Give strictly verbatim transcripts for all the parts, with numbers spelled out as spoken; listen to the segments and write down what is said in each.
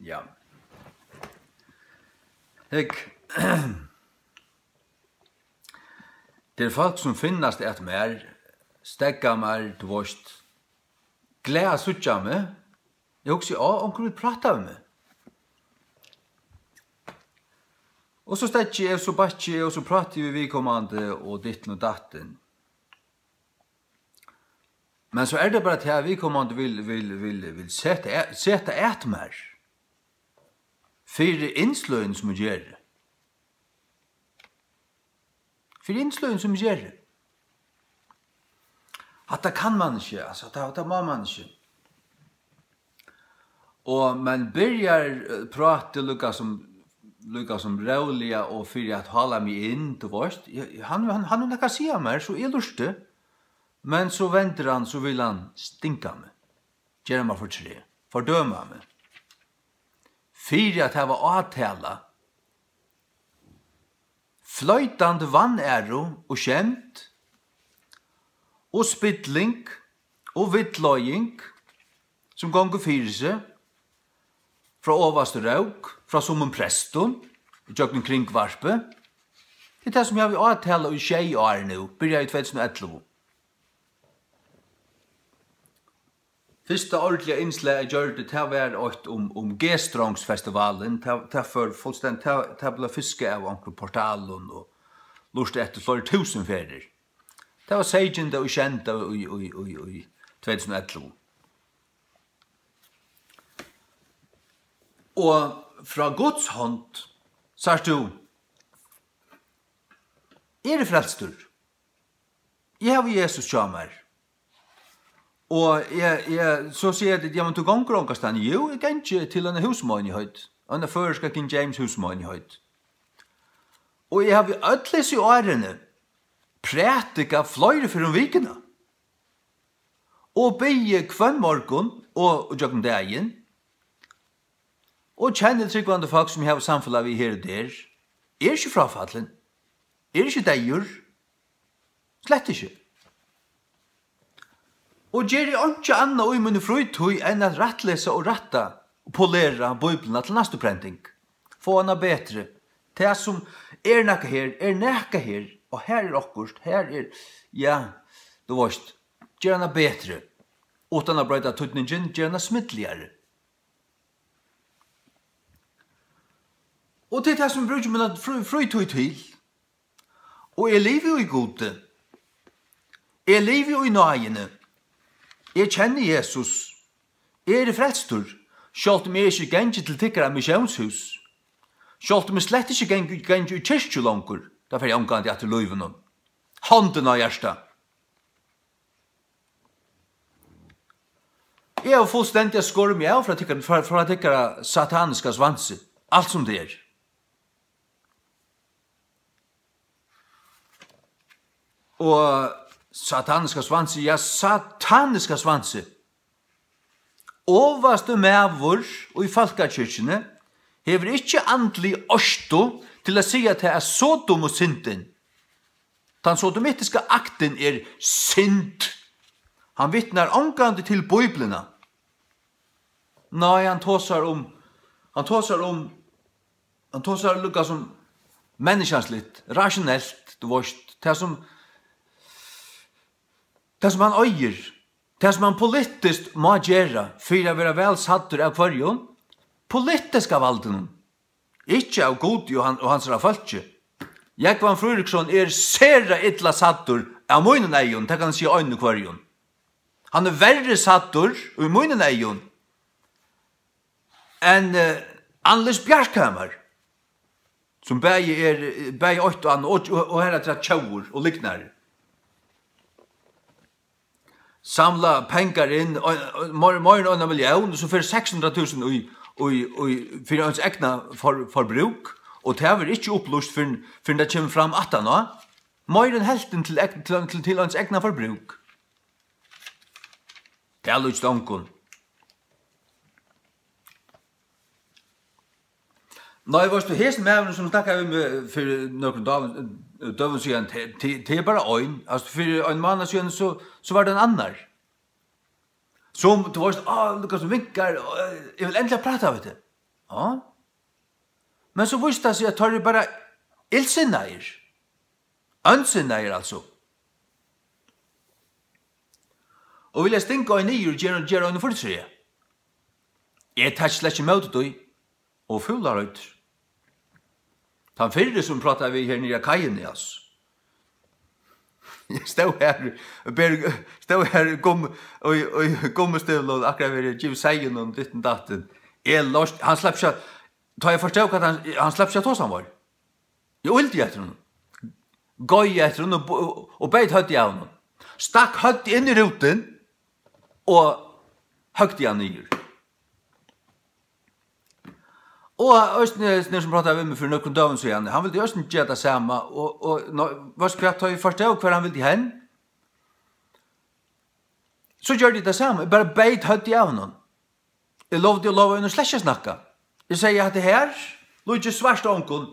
Ja. Hygg. Tað eru fólk, sum finnast at mær, steðga mær, tú veist, glað at síggja meg. Eg hugsi, á, onkur vil práta við meg. Og so steðgi eg, so bakki eg, og so práti eg við viðkomandi og ditten og datten. Men so er tað bara tað, at viðkomandi vil, vil, vil, vil seta, seta at mær fyri innsløgini, sum eg geri. Fyri innsløgini, sum eg geri. Hatta kann mann ikki, altso, tað, tað má mann ikki. Og man byrjar, eh, prátið líka sum, líka sum róliga og fyri at hála meg inn, tú veist. Eg, hann, hann, hann hevur nakað at siga mær, so eg lurti. Men so vendir hann, so vil hann stinga meg, gera mær fortreð, fordøma meg. Fyri at hava átalað floytandi vanæru og skemd og spilling og villleiðing, sum gongur fyri seg frá ovastu rók, frá summum prestum, ígjøgnum kringvarpið. Tað er tað, sum eg havi átalað í sjey ár nú, byrjaði í tvey túsund og ellivu. Fyrsta ordiliga innslag eg gjørdi, tað var eitt um, um G-Strongsfestivalin. Tað, tað fór fullstend-, tað, tað bleiv fiskað av onkrum portalum og lurtað eftir fleiri túsund ferðir. Tað var seytjanda og sjeynda í, í, í, í tvey túsund og ellivu. Og frá Guds hond, sært tú, eg eri frelstur. Eg havi Jesus hjá mær. Og eg, eg, so siga tit, "Ja, men tú gongur ongastaðni." Jú, eg gangi til eina húsmeinigheit, eina føroyska King James húsmeinigheit. Og eg havi øll hesi árini prædikað fleiri ferðir um vikuna. Og biðið hvønn morgun og, og gjøgnum dagin. Og kenni trúgvandi fólk, sum eg havi samfelag við her og der. Eg eri ikki fráfallin. Eg eri ikki deyður. Slett ikki. Og geri einki annað í míni frítíð enn at rættlesa og rætta og polera Bíbliuna til næstu prenting. Fáa hana betri. Tað sum er nakað her, er nakað her, og her er okkurt, her er, ja, tú veist, ger hana betri. Uttan at broyta týdningin, ger hana smidligari. Og tað er tað, sum eg brúki mína frí-, frítíð til. Og eg livi í Gudi. Eg livi í náðini. Eg kenni Jesus. Eg eri frelstur, sjálvt um eg ikki gangi til tykkara missiónshús. Sjálvt um eg slett ikki gangi, gangi í kirkju longur, tá fari eg ongantíð aftur í lívinum. Hondina á hjartað. Eg havi fullstendiga skorið meg av frá tykkara, frá, frá tykkara sataniska svansi. Alt sum tað er. Og sataniska svansi, ja, sataniska svansi. Ovasti maður í fólkakirkjuni hevur ikki andlig orku til at siga tað, at sodomusyndin, tann sodomitiska aktin, er synd. Hann vitnar ongantíð til Bíbliuna. Nei, hann tosar um, hann tosar um, hann tosar líka sum menniskjansligt, rationelt, tú veist, tað sum, tað sum hann eigur, tað sum hann politiskt má gera fyri at vera væl sæddur av hvørjum, politiska valdinum, ikki av Gudi og hann, og hansara fólki. Jógvan Fríðriksson er sera illa sæddur av mínum eygum, tað kann eg siga einum og hvørjum. Hann er verri sæddur í mínum eygum enn, eh, Anders Bjarkhamar, sum bæði er, bæði eitt og annað, og, og, og harafturat tjóvur og lygnari. Samla pengar inn, og, og meir, meir enn eina millión, so fer seks hundrað túsund í, í, í, fyri eins egna for-, forbrúk, og tað verður ikki upplýst fyrr enn, fyrr enn tað kemur fram aftaná. Meir enn helvtin til egn-, til, til, til eins egna forbrúk. Tað líkist ongum. Nei, veitst tú, hesin maðurin, sum snakkaði við meg fyri nøkrum døgum, døgum síðan, te-, te-, tað er bara ein. Altso, fyri ein mánað síðan, so, so var tað ein annar. Sum, tú veitst, á, Lukas vinkar, og, eh, eg vil endiliga práta við teg. Ja. Men so vísti tað seg, at teir eru bara illsinnaðir. Ónsinnaðir, altso. Og vilja stinga ein niður og gera, gera ein fortreð. Eg taki slett ikki ímóti tí. Og fúlar røddir. Tann fyrri, sum prátaði við her niðri á kaiini, altso. Eg stóð her, ber-, stóð her í gum-, í, í gummistivlum, akkurát verið givið seyðin um ditten datten. Eg lost, hann slapp ikki at, tá eg forstóð, at hann, hann slapp ikki at tosa meir. Eg ýldi eftir honum. Goyði eftir honum og, og beit høvdið av honum. Stakk høvdið inn í rútin og høgdi hann niður. Og eisini, eisini sum prátaði við meg fyri nøkrum døgum síðan, hann vildi eisini gera tað sama, og, og, ná, veitst hvat, tá eg forstóð, hvar hann vildi hen, so gjørdi eg tað sama, eg bara beit høvdið av honum. Eg lovdi og lovaði honum slett ikki at snakka. Eg segði, hatta her líkist svart ongum.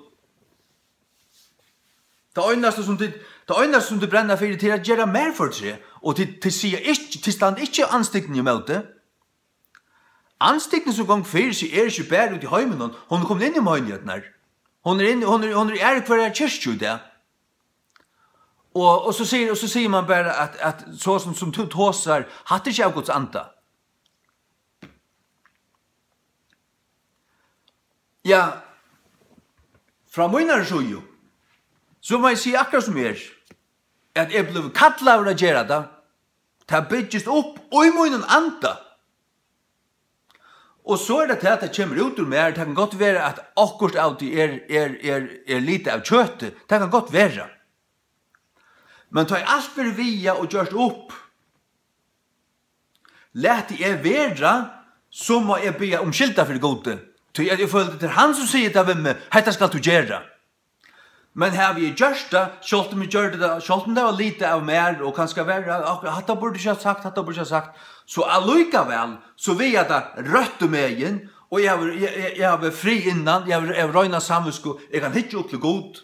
Tað einasta, sum tit, tað einasta, sum tit brenna fyri, tað er at gera mær fortreð, og tit, tit siga ikki, tit standa ikki á andstygdini ímóti. Andstygdin, sum gongur fyri seg, er ikki bara úti í heiminum, hon er komin inn í meinighetirnar. Hon er inn, hon er, hon er í aðru hvørjari kirkju í dag. Og, og so sigur, og so sigur man bara, at, at so sum, sum tú tosar, hatta er ikki av Guds anda. Ja, frá mínari síðu, so má eg siga akkurát sum er, at eg blívi kallaður at gera tað. Tað byggist upp í mínum anda. Og so er tað tað, tað kemur út úr mær. Tað kann gott vera, at okkurt av tí er, er, er, er litað av kjøti. Tað kann gott vera. Men tá ið alt verður viðað og gjørt upp, lati eg vera, so má eg biðja umskylda fyri Gudi. Tí at eg føli, tað er hann, sum sigur tað við meg, hetta skalt tú gera. Men havi eg gjørt tað, sjálvt um eg gjørdi tað, sjálvt um tað var litað av mær, og kanska var, ak-, hatta burdi eg ikki havt sagt, hatta burdi eg ikki havt sagt, so allíkavæl, so vigar tað røttu megin, og eg havi, eg, eg, eg havi frið innan, eg havi, eg havi reina samvitsku, eg kann hyggja upp til Gud.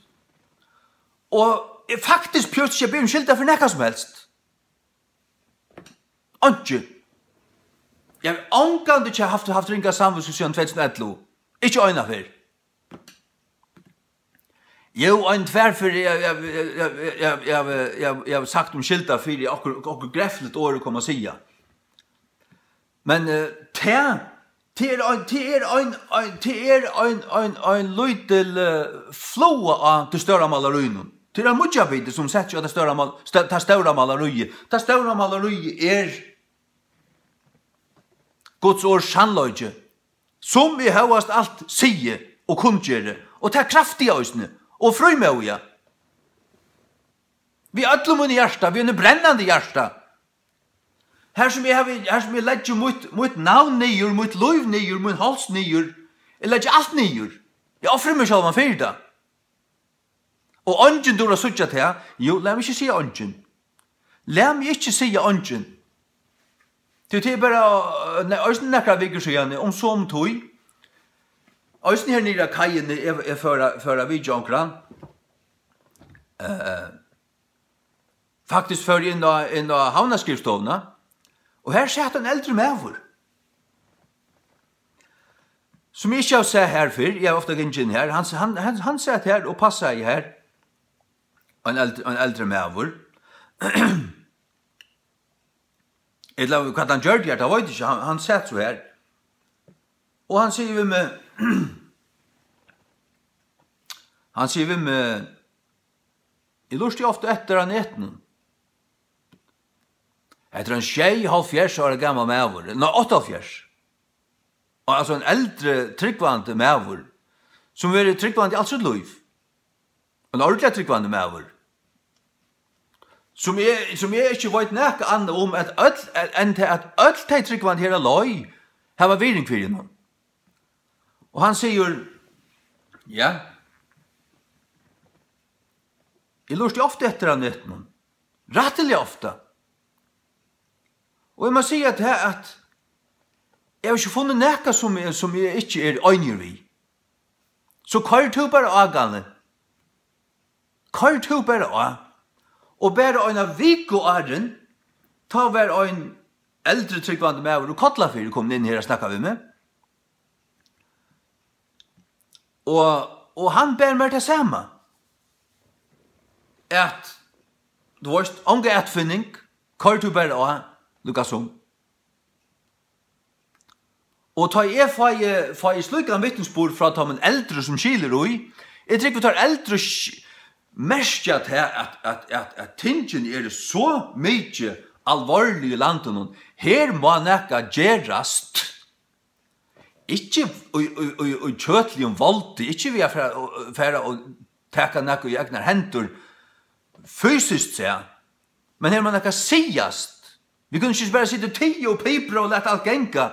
Og eg faktiskt behøvdi ikki at biðja umskylda fyri nakað sum helst. Einki. Eg havi ongantíð ikki havt, havt ringa samvitsku síðan tvey túsund og ellivu. Ikki eina ferð. Jú, ein tvær ferð eg, eg, eg havi sagt umskylda fyri okkurt, okkurt grefligt orð eg kom at siga. Men, eh, tað, tað er ein, tað er ein, ein, tað er ein, ein, ein lítil, eh, fluga á tí stóra málaríinum. Tað er ein mýggjabiti, sum sett á tað stóra mál-, stó-, tað stóra málaríið. Tað stóra málaríið er Guds orð sannleiki, sum eg hóast alt sigi og kunngeri, og tað kraftiga eisini, og frímóðiga. Við øllum mínum hjarta, við einum brennandi hjarta. Har sum eg havi, har sum eg leggi mítt, mítt navn niður, mítt lív niður, mín háls niður, eg leggi alt niður. Eg ofri meg sjálvan fyri tað. Og eingin dugir at síggja tað. Jú, lat meg ikki siga eingin. Lat meg ikki siga eingin. Tí tað er bara, eh, ne-, eisini nakrar vikur síðani, um somu tíð, eisini her niðri á kaiini, eg, eg fór at, fór at vitja onkran. Eh, Faktiskt fór eg inn á, inn á havnarskrivstovuna, og har sat ein eldri maður, sum eg ikki havi sæð har fyrr. Eg havi ofta gingið inn har. Hann, hann, hann, hann sat har og passaði har. Ein eldri, ein eldri maður. Ella hvat hann gjørdi har, tað veit eg ikki. Hann, hann sat so har. Og hann sigur við meg, hann sigur við meg, Eg lurti ofta eftir á netinum. Hetta er ein sjeyoghálvfjerðs ára gamal maður, nei, áttaoghálvfjerðs. Og altso ein eldri trúgvandi maður, sum verið trúgvandi alt sítt lív. Ein ordiliga trúgvandi maður. Sum eg, sum eg ikki veit nakað annað um, at øll, enn tað, at øll tey trúgvandi her á leið hava virðing fyri honum. Og hann sigur, ja, Eg lurti ofta eftir á netinum. Rættiliga ofta. Og eg má siga tað, at eg havi ikki funnið nakað, sum eg, sum eg ikki eri einigur við. So koyr tú bara á, Galli. Koyr tú bara á. Og bara eina viku áðrenn, tá var ein eldri trúgvandi maður úr Kollafirði komin inn her at snakka við meg. Og, og hann ber mær tað sama. At, tú veist, onga atfinning, koyr tú bara á, líka sum. Og tá eg fái, fái slíkan vitnisburð frá teimum eldru, sum skilur í, eg trúgvi, teir eldru sk-, merkja tað, at, at, at, at tingini eru so mikið alvorlig í landinum. Her má nakað gerast. Ikki í, í, í, í kjøtligum voldi, ikki við at fara, fara og taka nakað í egnar hendur, fysiskt sett, men her má nakað sigast. Vit kunnu ikki bara sita og tiga og pipra og lata alt ganga,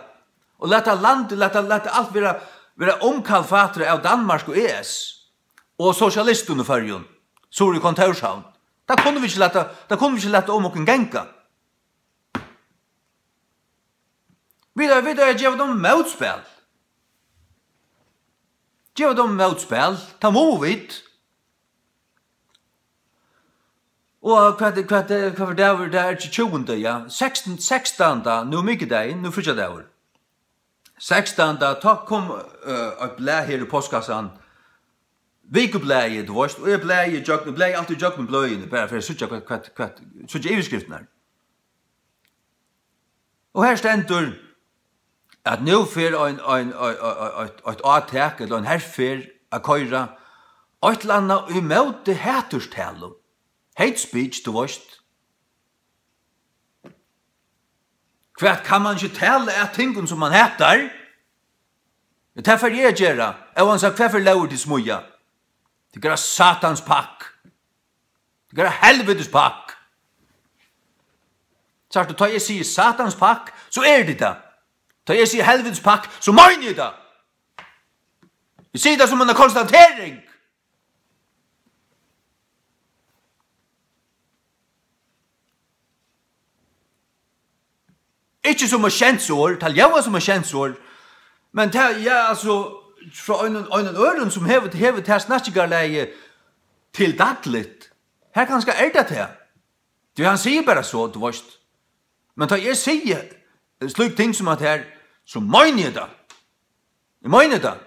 og lata landið, lata, lata alt vera, vera umkalfatrað av Danmark og E S og sosialistum í Føroyum, suður í Kontórshavn. Tað kunnu vit ikki lata, tað kunnu vit ikki lata um okkum ganga. Vit eiga, vit eiga at geva teimum mótspæl. Geva teimum mótspæl. Tað mugu vit. Og hvat, hvat, hvat er dagur? Tað er ikki tjúgunda, ja. Sekstan, sekstanda, nú mikudagin, nú fríggjadagur. Sekstanda, tá kom, eh, eitt blað her í postkassan. Vikublaðið, tú veist, og eg blaði í gjøgn, eg blaði altíð í gjøgnum bløðini, bara fyri at síggja hvat, hvat, hvat, síggja yvirskriftirnar. Og her stendur, at nú fer ein, ein, ein, ein, ein, eitt átak, ella ein herferð at koyra eitt ella annað ímóti haturstalu. Hate speech, tú veist. Hvat, kann man ikki tala at tingum, sum man hatar? Ja, tað fer eg at gera, óansæð hvat fyri lógir tit smíða. Tit gera satans pakk. Tit gera helvitis pakk. Sært tú, tá eg sigi satans pakk, so er tað tað. Tá eg sigi helvitis pakk, so meini eg tað. Eg sigi tað sum eina konstatering. Ikki sum eitt skjendsorð, tað ljóðar sum eitt skjendsorð, men tað, ja, altso, frá einum, einum øðrum, sum hevur, hevur tað snakkingarlagið til dagligt, har kanska er tað tað. Tí hann sigur bara so, tú veist. Men tá eg sigi slík ting sum at her, so meini eg tað. Eg meini tað.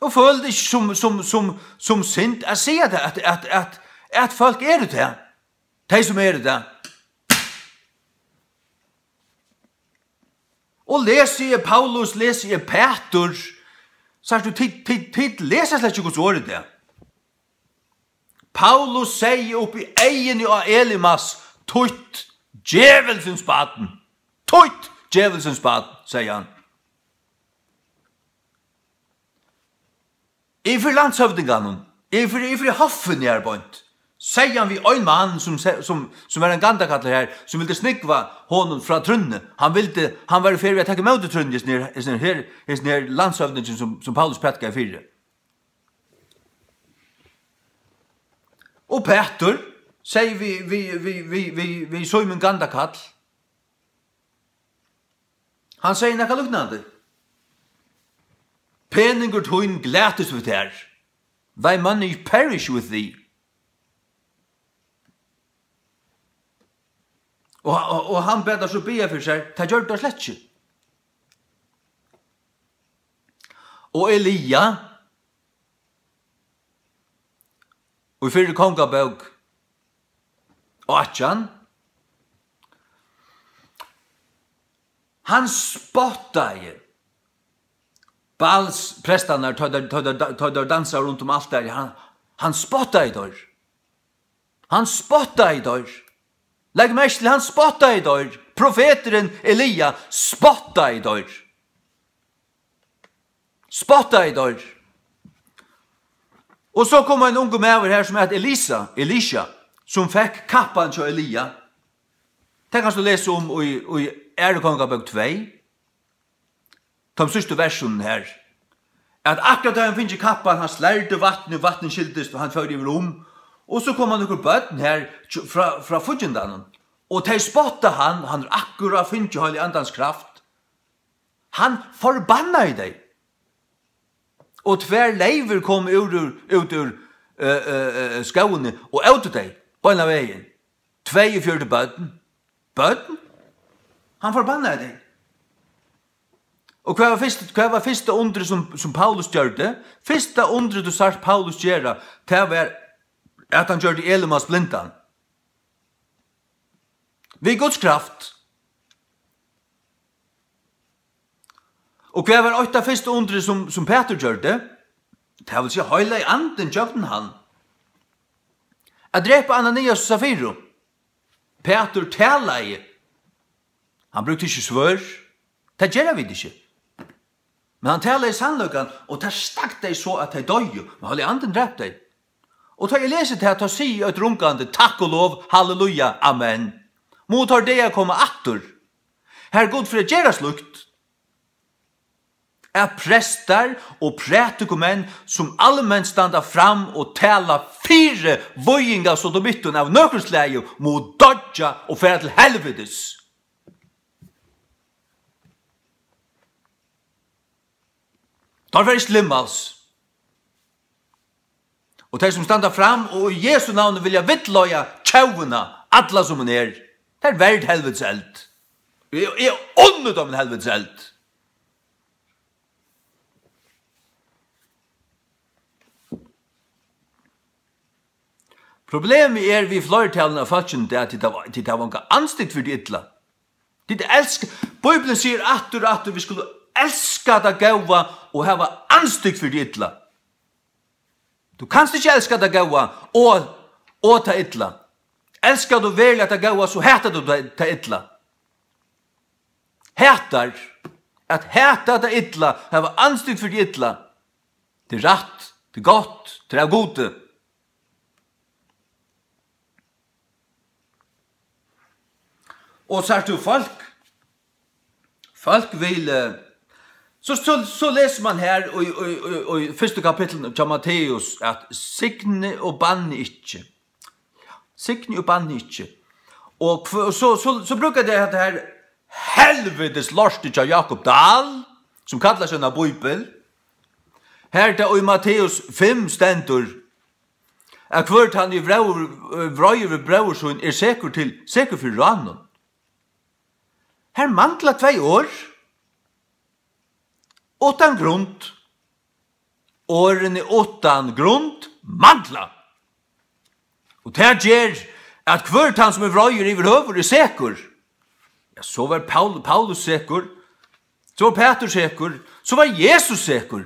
Og føl tað ikki sum, sum, sum, sum synd at siga tað, at, at, at, at fólk eru tað. Tey sum eru tað. Og lesi eg Paulus, lesi eg Pætur, sært tú, tit, tit, tit lesa slett ikki Guds orð í dag. Paulus segði upp í eyguni á Elimas: "Títt djevulsins barn, títt djevulsins barn", segði hann. Yvir fyri landshøvdinganum, yvir fyri, yvir fyri hoffini har beint, segði hann við ein mann, sum se-, sum, sum var ein gandakallur her, sum vildi snúgva honum frá trúnni. Hann vildi, hann var í ferð við at taka ímóti trúnni, hesin her, hesin her, hesin her landshøvdingin, sum, sum Paulus prædikaði fyri. Og Pætur segði við, við, við Símun gandakall, hann segði nakað líknandi: "Peningur tín glatist við tær. Thy money perish with thee." Og, og, og hann bað tað so biðja fyri sær, tað gjørdi tað slett ikki. Og Elia, í fyrru kongabók átjan, hann spottaði Baals prestarnar, tá teir, tá teir, tá teir dansaðu runt um altarið, hann, hann spottaði teir. Hann spottaði teir. Legg merki til, hann spottaði teir. Profeturin Elia spottaði teir. Spottaði teir. Og so kom ein ungur maður her, sum æt Elisa, Elisha, sum fekk kappan hjá Elia. Tað kanst tú lesa um í, í Aðru Kongabók tvey. Teimum síðstu versunum her, at akkurát tá hann fingu kappan, hann slærdi vatnið, vatnið skildist, og hann fór yvir um, og so koma nøkur børn her tj-, frá, frá fíggindanum, og tey spotta hann, hann hevur akkurát fingið Heilaga Andans kraft. Hann forbannaði tey. Og tvær leyvur komu úr, úr, út úr, eh, eh, eh, skóginum og ótu tey beinanvegin. Tveyogfjøruti børn. Børn? Hann forbannaði tey. Og hvat var fyrst, hvat var fyrsta undrið, sum, sum Paulus gjørdi? Fyrsta undrið, tú sært Paulus gera, tað var, at hann gjørdi Elimas blindan. Við Guds kraft. Og hvat var eitt av fyrstu undrið, sum, sum Pætur gjørdi? Tað vil siga, Heilagi Andin gjøgnum hann. At drepa Ananias og Safiru. Pætur talaði. Hann brúkti ikki svørð. Tað gera vit ikki. Men hann talaði sannleikan, og tað stakk tey so, at tey doyðu. Men Heilagi Andin drap tey. Og tá eg lesi tað, tá sigi eg eitt rungandi: Takk og lov, halleluja, amen. Mugu teir dagar koma aftur, har Gud fer at gera slíkt, at prestar og prædikumenn, sum alment standa fram og tala fyri víging av sodomittum av nøkrum slagi, mugu doyggja og fara til helvitis. Teir fara ikki til himmals. Og tey, sum standa fram og í Jesu navni vilja villleiða tjóðina, alla sum hon er, tey eru verd helvitis eld. Eg, eg unni teimum helvitis eld. Problemið er við fleirtalan av fólkinum, tað er, at tit hava, tit hava onga andstygd fyri tí illa. Tit elska, Bíblian sigur aftur og aftur, vit skulu elska tað góða og hava andstygd fyri tí illa. Tú kanst ikki elska tað góða og, og tað illa. Elskar tú veruliga tað góða, so hatar tú tað, tað illa. Hatar, at hata tað illa, hava andstygd fyri tí illa. Tað er rætt, tað er gott, tað er av Gudi. Og sært tú fólk, fólk vil, eh, so, so, so lesur man her í, í, í, í fyrsta kapitlinum hjá Matteus, at signi og banni ikki. Signi og banni ikki. Og hv-, so, so, so brúka tey hetta her helvitis lortið hjá Jákup Dahl, sum kallar seg eina bíbel. Her tað í Matteus fimm stendur, at hvør tann ið vróður, eh, vreiðir við bróður sín, er sekur til, sekur fyri ránum. Her mangla tvey orð. Uttan grund. Orðini uttan grund mangla. Og tað ger, at hvør tann, sum er vreiður yvirhøvur, er sekur. Ja, so var Paul-, Paulus sekur, so var Pætur sekur, so var Jesus sekur.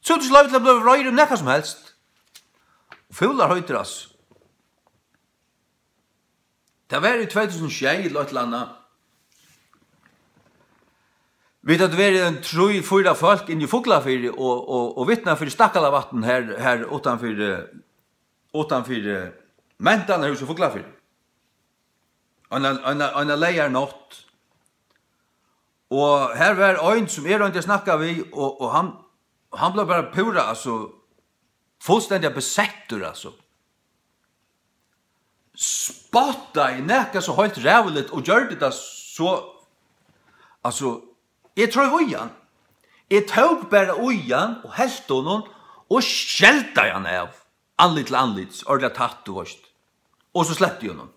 So er tað ikki loyvt at blíva vreiður um nakað sum helst. Og fúlar heitir, altso. Tað var í tvey túsund og sjey ella eitt ella annað. Vit høvdu verið ein trý, fýra fólk inni í Fuglafirði og, og, og vitnað fyri Stakkalavatn her, her uttanfyri, uttanfyri mentanarhúsið í Fuglafirði. Eina, eina, eina leygarnátt. Og her var ein, sum eg royndi at snakka við, og, og hann, hann bleiv bara púra, altso, fullstendiga besettur, altso. Spottaði nakað so heilt ræðuligt og gjørdi tað so, altso, eg treiv í hann. Eg tók bara í hann og helt honum og skeldaði hann av, andlit til andlits, ordiliga tætt, tú veist. Og so slepti eg honum.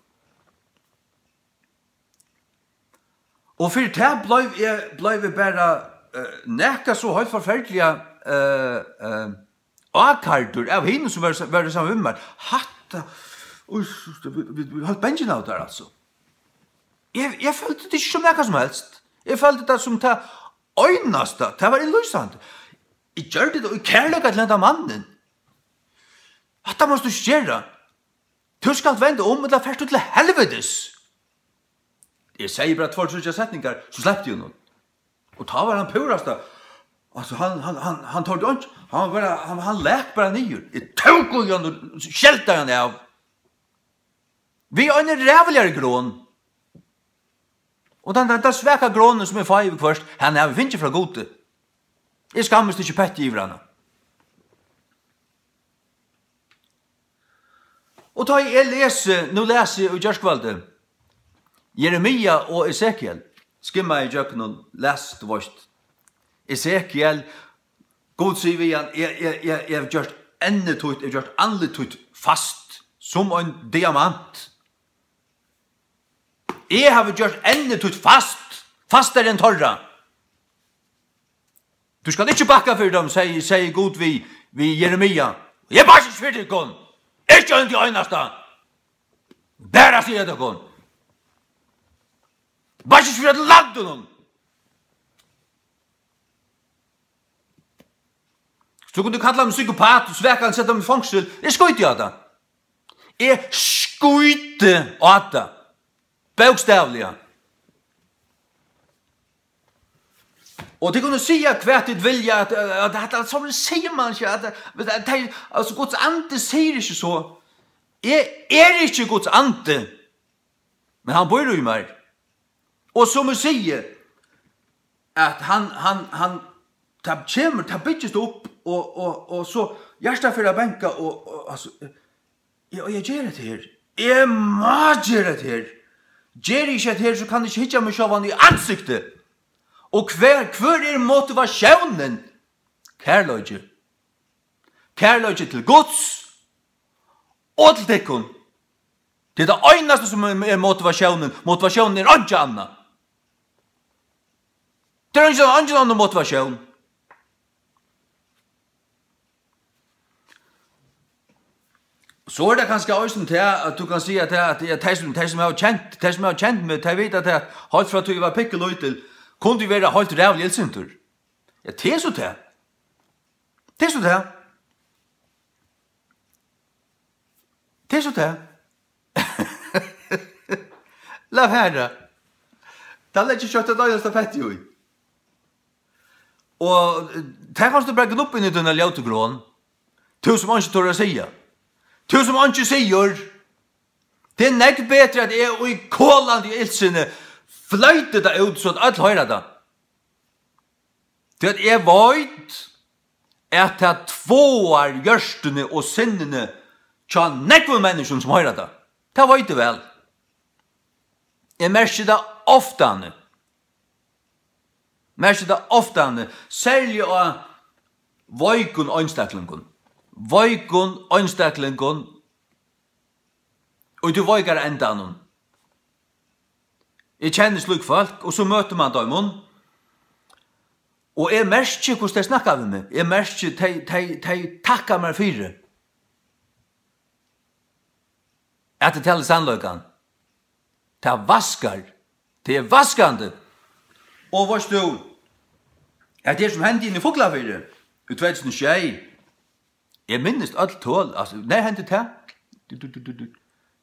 Og fyri tað bleiv eg, bleiv eg bara, eh, nakað so heilt forferdiliga, eh, eh, ákærdur av hinum, sum vóru, vóru saman við mær. Hatta, ui, vit, vit, vit høvdu bangin av tær, altso. Eg, eg føldi tað ikki sum nakað sum helst. Eg føldi tað sum tað einasta. Tað var innlýsandi. Eg gjørdi tað í kærleika til hendan mannin. Hatta mást tú ikki gera. Tú skalt venda um, ella fert tú til helvitis. Eg segði bara tveir, tríggjar setningar, so slepti eg honum. Og tá var hann púrasta, altso, hann, hann, hann, hann tordi einki, hann var bara, hann, hann lak bara niður. Eg tók í hann og skeldaði hann av. Við eini ræðuligari gron. Og tann, tann, tann svaka gronin, sum eg fái viðhvørt, hana havi eg fingið frá Gudi. Eg skammist ikki petti yvir hana. Og tá eg lesi, nú lesi eg í gjárkvøldið, Jeremia og Esekiel, skimmaði ígjøgnum, las, tú veist. Esekiel, Gud sigur við hann: "Eg, eg, eg, eg havi gjørt ennið títt, eg havi gjørt andlit títt fast, sum ein diamant. Eg havi gjørt ennið títt fast, fastari enn teirra." Tú skalt ikki bakka fyri teimum, segði, segði Gud við, við Jeremia. Eg bakki ikki fyri tykkum. Ikki ein til einasta. Bara siga tykkum. Bakki ikki fyri øllum landinum. So kundu kalla meg psykopat og svaka hann, seta meg í fongsul. Eg skíti á tað. Eg skíti á tað. Bókstavliga. Og tit kunnu siga hvat tit vilja, at, at, at, at, at so sigur man ikki, at, at, at, at, altso, Guds andi sigur ikki so. Eg eri ikki Guds andi, men hann býr í mær. Og sum eg sigi, at hann, hann, hann, tað kemur, tað byggist upp, og, og, og so hjartað fer at banka, og, og, altso, ja, og eg geri hetta her. Eg má gera hetta her. Geri eg ikki hetta her, so kann eg ikki hyggja meg sjálvan í ansiktið. Og hvar, hvør er motivatiónin? Kærleiki. Kærleiki til Guds og til tykkum. Tað er tað einasta, sum er, er motivatiónin. Motivatiónin er einki annað. Tað er eingin, eingin annan motivatión. So er tað kanska eisini tað, at tú kanst siga tað, at, at tey sum, tey sum hava kent, tey sum hava kent meg, tey vita tað, at heilt frá tí eg var pikkulítil, kundi eg vera heilt ræðuliga illsintur. Ja, tað er so tað. Tað er so tað. Tað er so tað. Lat vera. Tað leggi eg ikki eitt einasta petti í. Og, eh, tað kanst tú bara gnubba inn í tína ljótu gron. Tú sum einki torir at siga. Tú sum einki sigur. Tað er nógv betri, at eg í kolandi illsinni floyti tað út, so at øll hoyra tað. Tí at eg veit, at tað tváar hjørtuni og sinnini hjá nógvum menniskjum, sum hoyra tað. Tað veit eg væl. Eg merki tað oftani. Merki tað oftani, serliga á veikum einstaklingum. Veikum einstaklingum, og í tí veikara endanum. Eg kenni slík fólk, og so møtir mann teimum, og eg merki, hvussu tey snakka við meg. Eg merki, tey, tey, tey takka mær fyri, at eg tali sannleikan. Tað vaskar. Tað er vaskandi. Og veitst tú, at tað, sum hendi inni í Fuglafirði í tvey túsund og sjey, eg minnist øll tøl, altso, nær hendi tað? Du, du, du, du, du.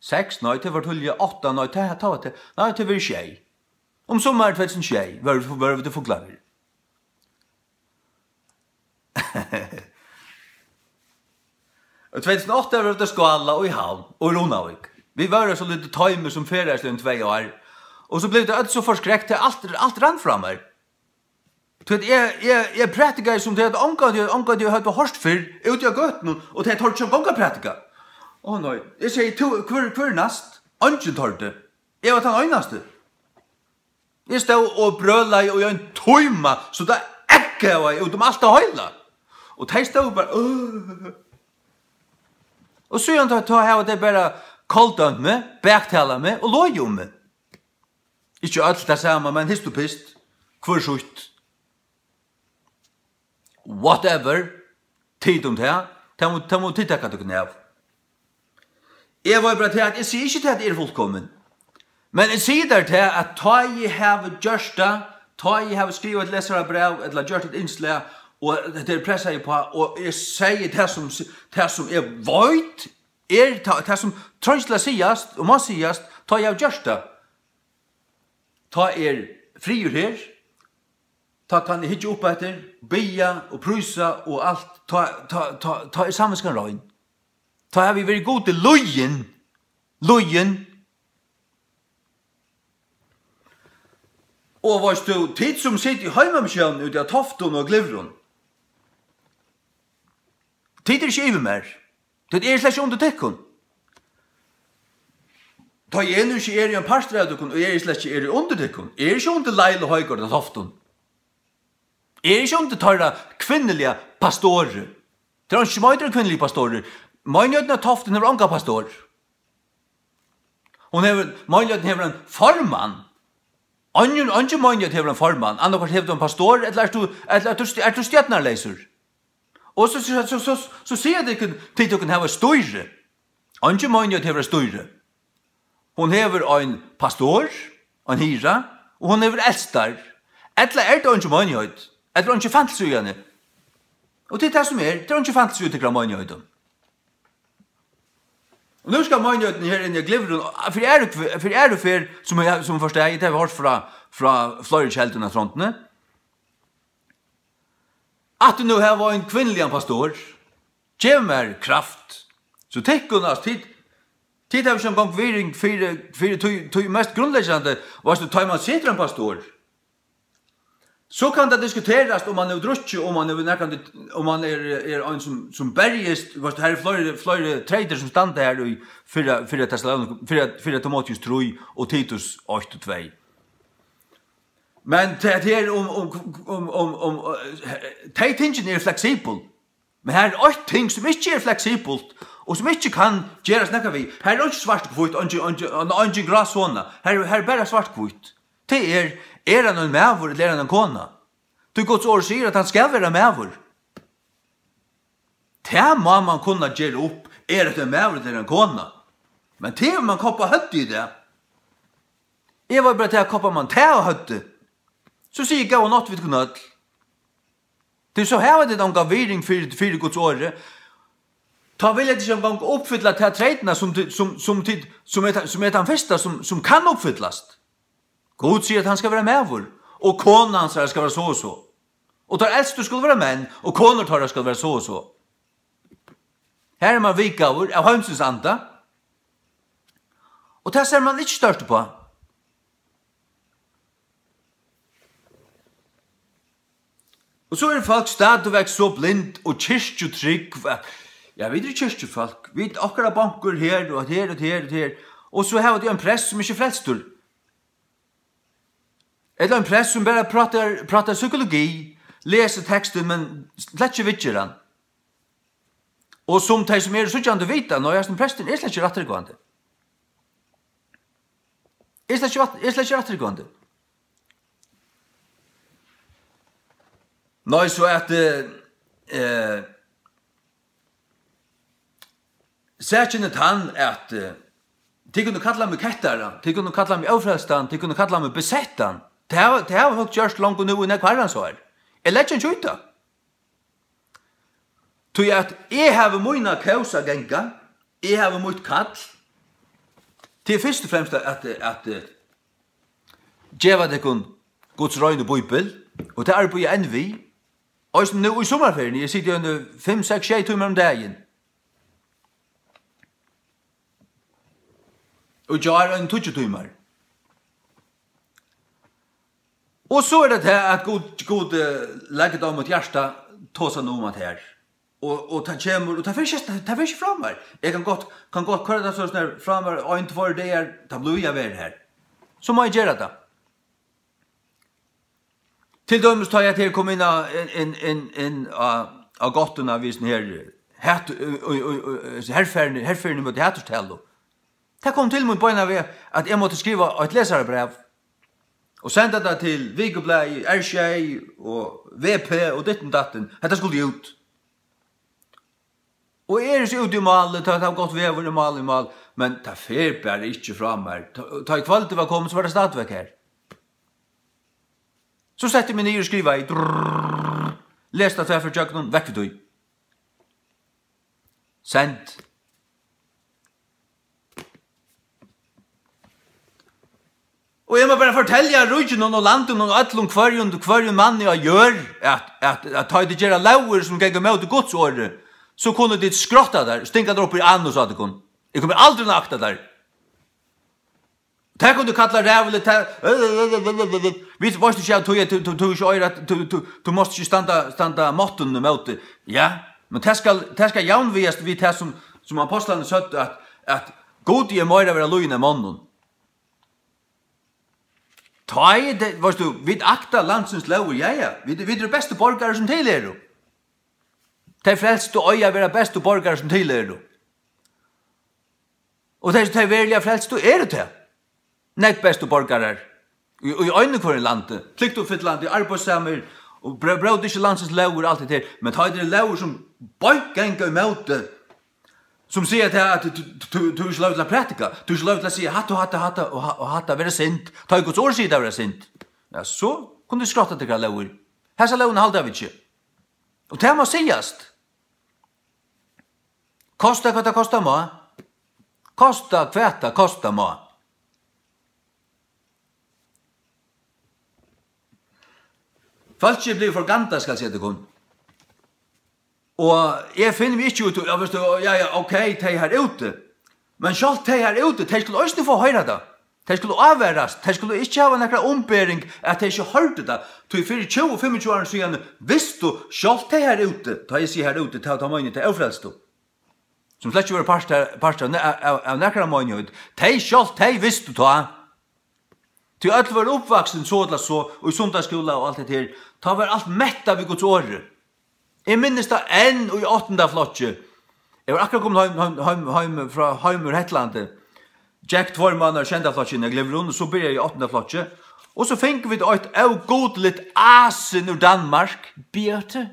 Seks, nei, tað var tíðliga. Átta, nei, tað, tað var tað. Nei, tað var sjey. Um summarið tvey túsund og sjey vóru, vóru vit í Fuglafirði. Og tvey túsund og átta vóru vit á Skála og í Havn og í Runavík. Vit vóru so lítið toymi, sum ferðaðust í tvey ár. Og so bleiv tað øll so forskrekt, at alt, alt rann frá mær. Tí at eg, eg, eg prædikaði sum tey, at ongantíð, ongantíð høvdu hoyrt fyrr úti á gøtuni, og tey tordu ikki at ganga at prædika. Ó nei, eg segði, tú, hvør, hvør er næst? Eingin tordi. Eg var tann einasti. Eg stóð og brølaði í ein tíma, so tað ekkaði út um alt tað heila. Og tey stóðu bara, øh. Og síðan tá, tá hava tey bara koldømt meg, baktalað meg og logið um meg. Ikki øll tað sama, men hist og pist, hvør sítt. Whatever, tit um tað, tað má, tað má tit taka tykkum av. Eg veit bara tað, at eg sigi ikki tað, at eg eri fullkomin. Men eg sigi tær tað, at tá eg havi gjørt tað, tá eg havi skrivað eitt lesarabræv, ella gjørt eitt innslag, og tað er pressað uppá, og eg sigi tað sum, tað sum eg veit, er tað, tað sum treingir til at sigast, og má sigast, tá eg havi gjørt tað. Tá er friður her. Tá kann eg hyggja upp eftir, biðja og prísa og alt. Tá, tá, tá, tá er samvitskan rein. Tá havi eg verið Gudi lýðin. Lýðin. Og veitst tú, tit sum sita í heimamissiónini úti á Toftum og Glyvrum, tit eru ikki yvir mær. Tí eg eri slett ikki undir tykkum. Tá eg nú ikki eri ein partur av tykkum, og eg eri slett ikki eri undir tykkum. Eg eri ikki undir Laila Højgaard á Toftum. Eg eri ikki undir teirra kvinnuliga pastori. Tað er eingin sum eitur kvinnuligar pastorar. Meinighetin á Toftum hevur ongan pastor. Hon hevur, meinighetin hevur ein formann. Eingin, eingin meinigheit hevur ein formann, annaðhvørt hevur tú ein pastor, ella ert tú, ella ert tú, ert tú stjórnarleysur. Og so, so, so, so, so siga tit, tit tykkum hava stýri. Eingin meinigheit hevur eitt stýri. Hon hevur ein pastor, ein hirða, og hon hevur eldstar. Ella er tað eingin meinigheit? Ella er eingin fans í henni? Og tað er tað sum er, tað er eingin fans í tykkara meinigheit. Og nú skal meinigheitin her inni í Glyvrum, fyri aðru, fyri aðru ferð, sum eg, sum forstæði, tað hava hoyrt frá, frá fleiri keldum av Trondini, at nú hava ein kvinnligan pastor, gev mær kraft, so tykkum, altso, tit, tit hava ikki eingong virðing fyri, fyri tí, tí mest grundleggjandi, veitst tú, tá man setur ein pastor, so kann tað diskuterast, um hann hevur drukkið, um hann hevur nakrantíð, um hann er, er ein sum, sum berjist, veitst tú, her eru fleiri, fleiri treytir sum standa her í fyrra, fyrra Tessalonikum, fyrra, fyrra Timoteus trý og Titus eitt og tvey. Men tað, tað er um, um, um, um, um, eh, tey tingini eru fleksibul. Men her er eitt ting, sum ikki er fleksibult, og sum ikki kann gerast nakað við. Her er einki svart og hvítt, einki, einki, einki grá zona. Her, her er bara svart og hvítt. Tað er, er hann ein maður, ella er hann ein kona? Tí Guds orð sigur, at hann skal vera maður. Tað má man kunna gera upp, er hetta ein maður ella ein kona? Men tað hevur man koppað høvdið í dag. Eg var bara til at koppa man tað á høvdið. So sigi eg góða nátt við tykkum øll. Tí so hava tit onga virðing fyri, fyri Guds orði. Tá vilja tit ikki eingong uppfylla ta treytina, sum tit, sum, sum tit, sum er ta-, sum er tann fyrsta, sum, sum kann uppfyllast. Gud sigur, at hann skal vera maður, og kona hansara skal vera so og so. Og teir elstu skulu vera menn, og konur teirra skal vera so og so. Her er man vikaður av heimsins anda, og tað sær man ikki stórt uppá. Og so eru fólk stadigvæk so blind og kirkjutrúgv, at, ja, vit eru kirkjufólk, vit, okkara bankur her, og at her, og at her, og at her. Og so hava tey ein prest, sum ikki er frelstur. Ella ein prest, sum bara prátar, prátar psykologi, lesur tekstin, men slett ikki viðger hann. Og sum tey, sum eru síggjandi, vita, nei, hasin presturin er slett ikki rættrúgvandi. Er slett ikki rætt-, er slett ikki rættrúgvandi. Nei, so at, eh, eh, sakin er tann, at, eh, tit kunnu kalla meg kettara, tit kunnu kalla meg ófrelstan, tit kunnu kalla meg besettan. Tað hava, tað hava fólk gjørt longu nú í nógv harrans ár. Eg leggi ikki í tað. Tí at eg havi mína kós at ganga, eg havi mítt kall. Tað er fyrst og fremst at, at, at, eh, geva tykkum Guds reinu Bíbel, og tað arbeiði eg enn við. Eisini nú í summarferiuni, eg siti eini fimm, seks, sjey tímar um dagin. Og í gjár eini tíggju tímar. Og so er tað tað, at Gud, Gud, eh, leggur tað á mítt hjarta, tosa nú um at her. Og, og tað kemur, og tað fer ikki, tað, tað fer ikki frá mær. Eg kann gott, kann gott koyra tað so snart frá mær ein, tveir dagar, tað blívur eg at vera her. So má eg gera tað. Til dømis tá eg her kom inn á, inn, inn, inn, inn á, á gáttuna við sånn her, hat-, í, í, í, í, herferðini, herferðini móti haturstalu. Tað kom til mín beinanvegin, at eg mátti skriva eitt lesarabræv og senda tað til Vikublaðið, R sjey og V P og ditten datten. Hetta skuldi út. Og eg eri so úti í máli, tá, tá gott veður, í mál, í mál, men tað fer bara ikki frá mær. Tá, tá ið kvøldið var komið, so var tað stadigvekk her. So setti eg meg niður og skrivaði, drrrr, lesi tað tvær ferðir gjøgnum, vekk við tí. Send. Og eg má bara fortelja ríkinum og landinum og øllum, hvørjum, hvørjum manni á jørð, at, at, at tá ið tit gera lógir, sum ganga ímóti Guds orði, so kunnu tit skrotta tær, stinga tær upp í anus á tykkum. Eg komi aldri at akta tær. Tað kunnu kalla ræðuligt, tað, vit, veitst tú ikki, at tú, tú, tú, tú ikki eigur at, tú, tú, tú mást ikki standa, standa máttinum ímóti. Ja, men tað skal, tað skal javnvegast við tað, sum, sum ápostlarnir søgdu, at, at Gudi er meira at vera lýðin enn monnum. Tá er tað, veitst tú, vit akta landsins lógir, ja, ja. Vit, vit eru bestu borgarar, sum til eru. Tey frelstu eiga at vera bestu borgarar, sum til eru. Og tey, tey veruliga frelstu eru tað. Nógv bestu borgarar. Í, í einum hvørjum landi, pliktuppfyllandi, arbeiðssamir, og bró-, brót ikki landsins lógir og alt det her. Men tá er tað lógir sum beint ganga ímóti, sum siga tað, at tú, tú, tú, tú hevur ikki lov til at prædika, tú hevur ikki lov til at siga hatta og hatta, hatta og ha-, og hatta, vera synd. Tá ið Guds orð sigur tað vera synd, ja, so kunnu tit skrotta tykkara lógir. Hasa lógina halda vit ikki. Og tað má sigast. Kosta hvat tað kosta má. Kosta hvat tað kosta má. Fólk er blivið for gandað, skal eg siga tykkum. Og eg finni meg ikki út í, ja, veitst tú, ja, ja, ok, tey her úti. Men sjálvt tey her úti, tey skulu eisini fáa hoyra tað. Tey skulu ávarast, tey skulu ikki hava nakra umbering, at tey ikki hoyrdu tað. Tí fyri tjúgu, fimmogtjúgu árum síðani vistu sjálvt tey her úti, tá eg sigi her úti, tá, tá meini eg tey ófrelstu, sum slett ikki vóru part, part av, av, av nakra meinigheit. Tey sjálvt, tey vistu tá. Tí øll vóru uppvaksin so ella so, og í sunnudagsskúla og alt hetta her. Tá var alt mettað við Guds orði. Eg minnist tað enn í áttunda flokki. Eg var akkurát komin heim, heim, heim, heim frá, heim úr Hetlandi. Gekk tveir mánaðar í sjeynda flokki, eg gleymdi rundt, og so byrjaði eg í áttunda flokki. Og so fingu vit eitt ógudiligt asin úr Danmark, Birte.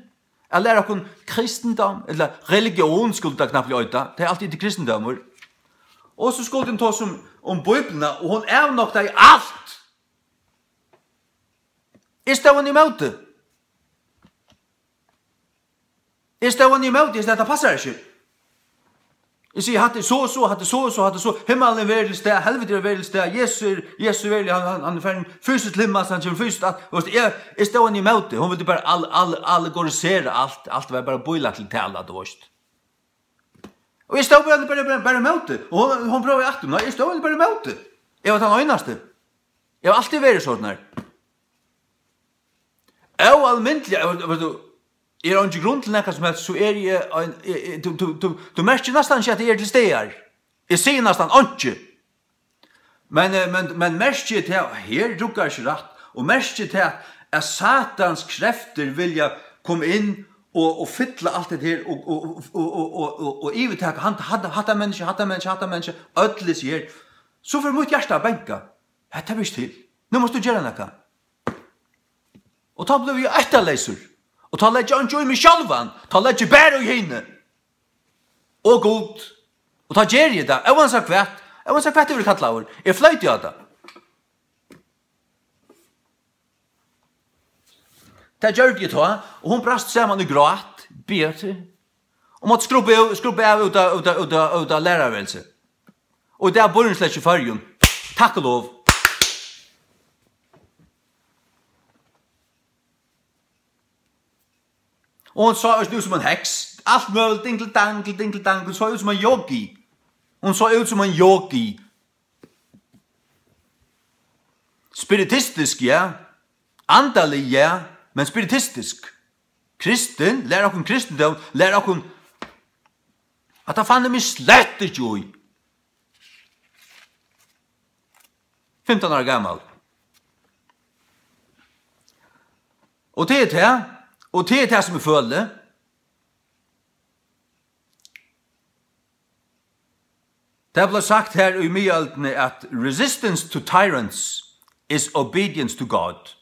At læra okkum kristendom, ella religion skuldi tað knappliga eita. Tað er altíð til kristendómur. Og so skuldi hon tosa um, um Bíbliuna, og hon avnoktaði alt. Eg stóð henni ímóti. Eg stóð henni ímóti, eg segði, "Hetta passar ikki." Eg sigi, "Hatta er so og so, hatta er so og so, hatta er so. Himmalin er veruligt stað, helviti er veruligt stað, Jesus er, Jesus er verulig, hann, hann, hann er farin fysiskt til himmals, hann kemur fysiskt at." Og veist, eg, eg stóð henni ímóti. Hon vildi bara al-, al-, allegorisera alt. Alt var bara bílagt til tala, tú veist. Og eg stóð bara, bara, bara, bara ímóti. Og hon, hon prøvaði aftur, men eg stóð bara ímóti. Eg var tann einasti. Eg havi altíð verið sånn her. Óalmindiliga, veist tú, er eingin grund til nakað sum helst, so eri eg ein, eg, eg, tú, tú, tú, tú merkir næstan ikki, at eg eri til staðar. Eg sigi næstan einki. Men, eh, men, men merkið er tað, her ruggar ikki rætt, og merkið er tað, at Satans kreftir vilja koma inn og, og fylla alt hetta her, og, og, og yvirtaka, hann, hatta, hatta menniskja, hatta menniskja, hatta menniskja, øll hesi her. So fer mítt hjarta at banka. Hetta ber ikki til. Nú mást tú gera nakað. Og tá blívi eg óttaleysur. Og tá leggi eg einki í meg sjálvan. Tá leggi eg bara í hini. Og Gud. Og tá geri eg tað. Óansæð hvat. Óansæð hvat eg verði kallaður. Eg floyti á tað. Tað gjørdi eg tá, og hon brast saman í grát. Beati. Og mátti skrubba av, skrubba av út av, út av, út av, út av læraravelsi. Og í dag býr hon slett ikki í Føroyum. Takk og lov. Og hon sá eisini út sum ein heks. Alt møguligt, dingli dangli, dingli dangli. Hon sá út sum ein yogi. Hon sá út sum ein yogi. Spiritistisk, ja. Andalig, ja. Men spiritistisk. Kristin, lær okkum kristindóm, lær okkum, at tað fann eg meg slett ikki í. Fimtan ára gamal. Og tað er tað, og tað er tað sum eg føli. Tað bleiv sagt her í miðøldini, at resistance to tyrants is obedience to God.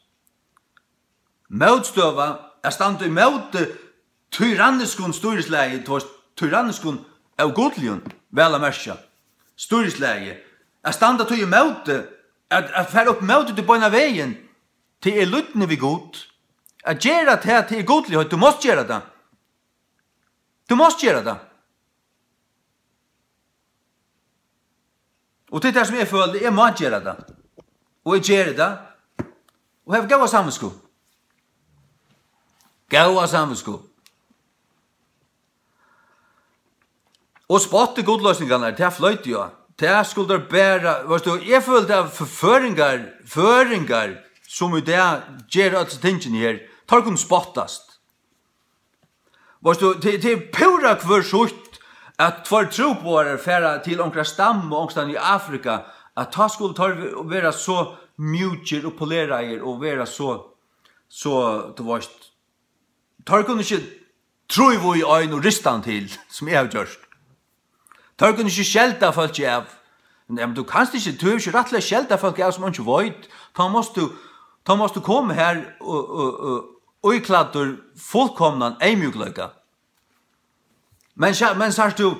Mótstøða, at standa ímóti tyranniskum stýrislagi, tú veist, tyranniskum, ógudligum, væl at merkja, stýrislagi, at standa tí ímóti, at, at fara upp móti tí beinan vegin, tað er lýdni við Gud. At gera tað, tað er gudligheit, tú mást gera tað. Tú mást gera tað. Og tað er tað, sum eg føli, eg má gera tað. Og eg geri tað. Og havi góða samvitsku. Góða samvitsku. Og spotti gudloysningarnar, tað floyti eg á. Tað skuldi teir bara, veitst tú, eg føli tað, at f-, føroyingar, føroyingar, sum í dag gera øll hesi tingini her, teir kunnu spottast. Veitst tú, tað, tað er púra hvør sítt, at tveir trúboðarar fara til onkra stammu onkrastaðni í Afrika, at tá skulu teir ve-, vera so mjúkir og poleraðir og vera so, so, tú veitst, teir kunnu ikki trýva í ein og rista hann til, sum eg havi gjørt. Teir kunnu ikki skelda fólki av. Ja, men tú kanst ikki, tú hevur ikki rætt til at skelda fólk av sum einki veit. Tá mást tú, tá mást tú koma her og, og, og, og íklæddur fullkomnan eyðmjúkleika. Men sja-, men sært tú,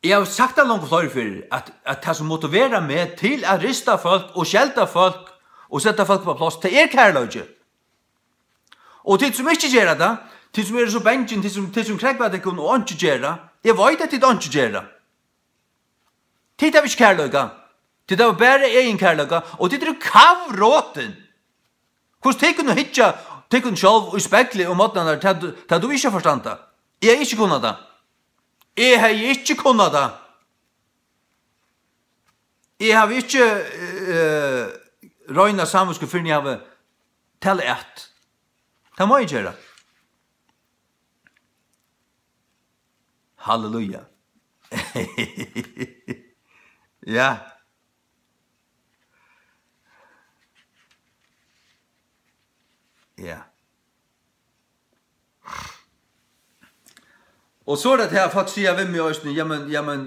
eg havi sagt tað longu fleiri ferðir, at, at tað sum motiverar meg til at rista fólk og skelda fólk og seta fólk upp á pláss, tað er kærleiki. Og tit sum ikki gera tað, tit sum eru so bangin, tit sum, tit sum krógva tykkum og einki gera, eg veit, at tit einki gera. Tit hava ikki kærleika. Tit hava bara egin kærleika, og tit eru kavrotin. Hvussu tit kunnu hyggja tykkum sjálv í speglið um morgnarnar, tað, tað tú ikki forstanda? Eg hevði ikki kunnað tað. Eg hevði ikki kunnað tað. Eg havi ikki, eh, reina samvitsku, fyrr enn eg havi talað at. Tað má eg gera. Halleluja. Ja. Ja. Og so er tað her, fólk siga við meg eisini, jamen, jamen,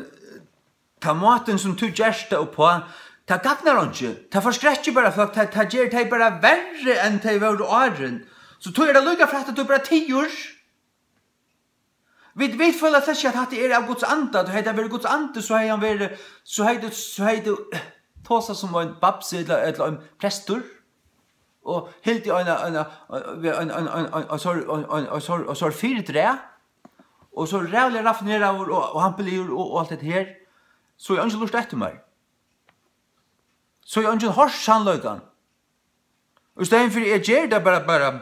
ta mátin sum tú gert tað uppá, tað gagnar einki. Tað forskrekkir bara fólk, tað, tað ger tey bara verri enn tey vóru áðrenn. So tí er tað líka frægt, at tú bara tigur. Vit, vit føla slett ikki, at hatta er av Guds anda. Tá hetta verið Guds andi, so hevði hann verið, so hevði, so hevði tú tosað sum ein babsi ella, ella ein prestur, og hildið eina, eina, ein, ein, ein, ein, ein, ein sár, ein, ein, ein sár, ein sár fyridrag, og so ræðuliga raffineraður og, og hampiligur og, og alt hetta her, so hevði eingin lurtað eftir mær. So hevði eingin hoyrt sannleikan. Og í staðin fyri, eg geri tað bara, bara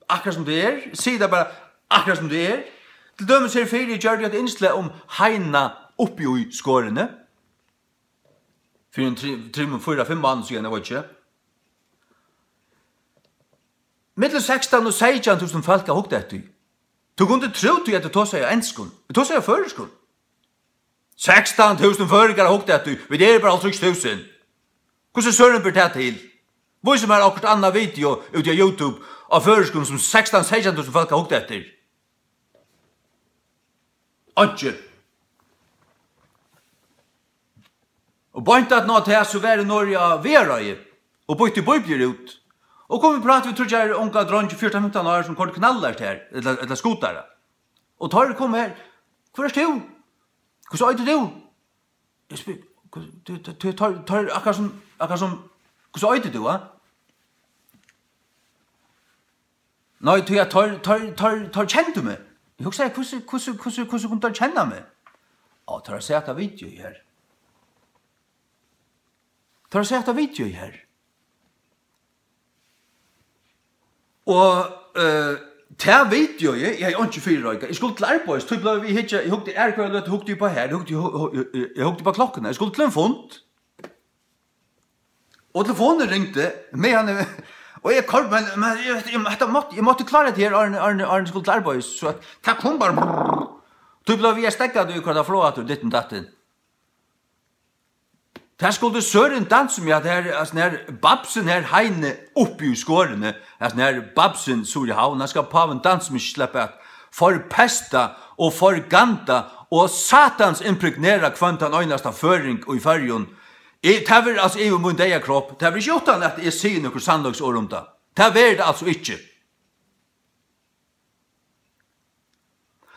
akkurát sum tað er, sigi tað bara akkurát sum tað er. Til dømis her fyri, eg gjørdi eitt innslag um heina uppi í skorini. Fyri ein tri-, trimum, fýra, fimm mánaðum síðan, eg veit ikki. Millum sekstan og seytjan túsund fólk hava hugt eftir. Tú kundi trúð tí, at tú tosaði á enskum. Eg tosaði á føroyskum. Sekstan túsund føroyingar hava hugt eftir, vit eru bara hálvtrýss túsund. Hvussu søren ber tað til? Vís mær okkurt annað video úti á YouTube á føroyskum, sum sekstan, seytjan túsund fólk hava hugt eftir. Einki. Og beint aftan á tað, so var eg norðuri á Viðareiði og býtti bíbliur út. Og kom í prát við tríggjar ungar dreingir, fjúrtan, fimtan ár, sum koyrdu knallert her, ella, ella skutara. Og teir komu her: "Hvør ert tú? Hvussu eitur tú?" Eg spyr, hvussu, tú, tú, tú, teir, teir, akkurát sum, akkurát sum, hvussu eitur tú, ha? Nei, tí at teir, teir, teir, teir kendu meg. Eg hugsaði, hvussu, hvussu, hvussu, hvussu kundu teir kenna meg? Á, teir hava sæð hetta video her. Teir hava sæð hetta video her. Og, eh, tað video, eg, eg hevði einki fyrireikað. Eg skuldi til arbeiðis, tí bleiv eg hyggja, eg hugdi, er hvørja løtu hugdi eg upp á her, eg hugdi, eg hu-, eg, eg, eg hugdi upp á klokkuna. Eg skuldi til ein fund. Og telefonin ringdi, meðan eg, og eg kom, men, men eg, eg, hetta mátti, eg mátti klára hetta her, áðrenn, áðrenn, áðrenn eg skuldi til arbeiðis, so at tað kom bara brrr. Tí bleiv eg steðgað, og hvat tað frá aftur, ditten datten. Tað skuldi søren dansa meg, at her, altso, her babsin her heini uppi í skorini, altso, her babsin suður í Havn, hann skal pávin dansa meg, sleppa at forpesta og forganda og satans impregnera hvønn tann einasta føroying í Føroyum. Eg, tað verður, altso, yvir mín deyða kropp, tað verður ikki uttan at eg sigi nøkur sannleiksorð um tað. Tað verður tað altso ikki.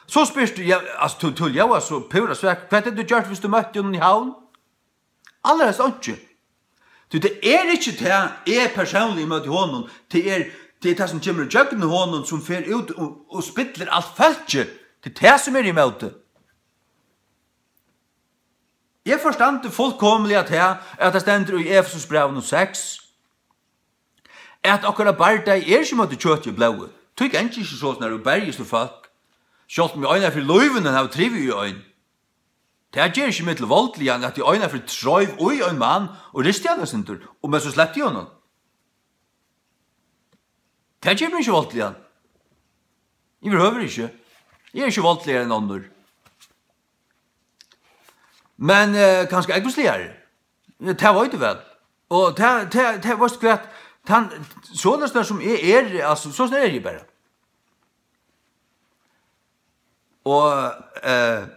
So spyrt tú, ja, altso, tú, tú ljóðar so púra svak. Hvat hevði tú gjørt, viss tú møtti honum í Havn? Allarhelst einki. Tí tað er ikki tað, eg persónliga møti honum, tað er, tað er tað, sum kemur ígjøgnum honum, sum fer út og, og spillir alt fólkið. Tað er tað, sum er ímóti. Eg forstandi fullkomiliga tað, at tað stendur í Efesusbrævinum seks, at okkara bardagi er ikki móti kjøti og blóði. Tí gangi ikki soleiðis, nær tú berjist við fólk, sjálvt um eg einaferð í lívinum havi trivið í ein. Tað ger ikki meg til voldligan, at eg einaferð treiv í ein mann og risti hann eitt sindur, og men so slepti eg honum. Tað ger meg ikki voldligan. Yvirhøvur ikki. Eg eri ikki voldligari enn onnur. Men, eh, kanska ógvusligari. Ja, tað veit eg væl. Og tað, tað, tað, veitst tú hvat? Tann, soleiðis sum eg eri, altso, soleiðis eri eg bara. Og, eh,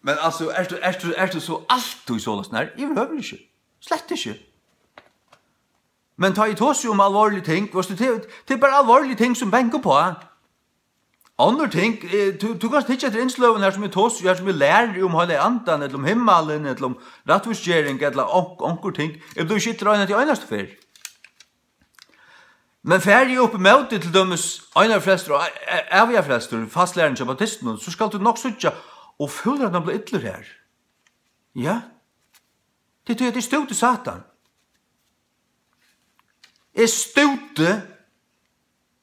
Men altso, ert tú, ert tú, ert tú so altíð soleiðis? Nei, yvirhøvur ikki. Slett ikki. Men tá eg tosi um alvorlig ting, veitst tú, tað, tað er bara alvorlig ting sum banga uppá. Onnur ting, eh, tú, tú kanst hyggja eftir innsløgum her sum eg tosi, her sum eg læri um Heilaga Andan, ella um himmalin, ella um rættvísgering, ella onk-, onkur ting. Eg blívi ikki illur eina til einastu ferð. Men fari eg upp ímóti til dømis einarfrelstur og æ-, æ-, ævigafrelstur, fastlæran hjá baptistunum, so skalt tú nokk síggja, og fúlar at hann blíva illur her. Ja. Tað er tí, at eg stúti Satan. Eg stúti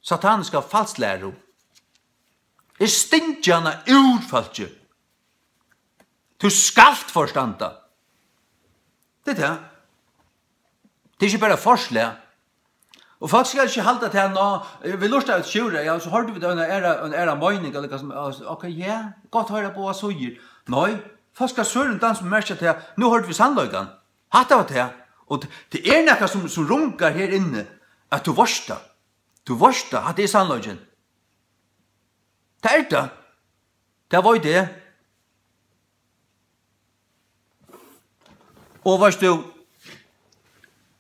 sataniska falslæru. Eg stingi hana úr fólki. Tú skalt forstanda. Tað er tað. Tað er ikki bara forslag. Og fólk skal ikki halda tað, ná, eh, vit lurta eftir Sjúrða, ja, so hoyrdu vit eina aðra, eina aðra meining, ella hvat sum, ok, ja, gott hoyra báðar síður. Nei, fólk skal sørum dansa merkja tað, nú hoyrdu vit sannleikan. Hatta var tað. Og t-, tað er nakað sum, sum rungar her inni, at tú veitst tað. Tú veitst tað, hatta er sannleikin. Tað er tað. Tað veit eg. Og veitst tú,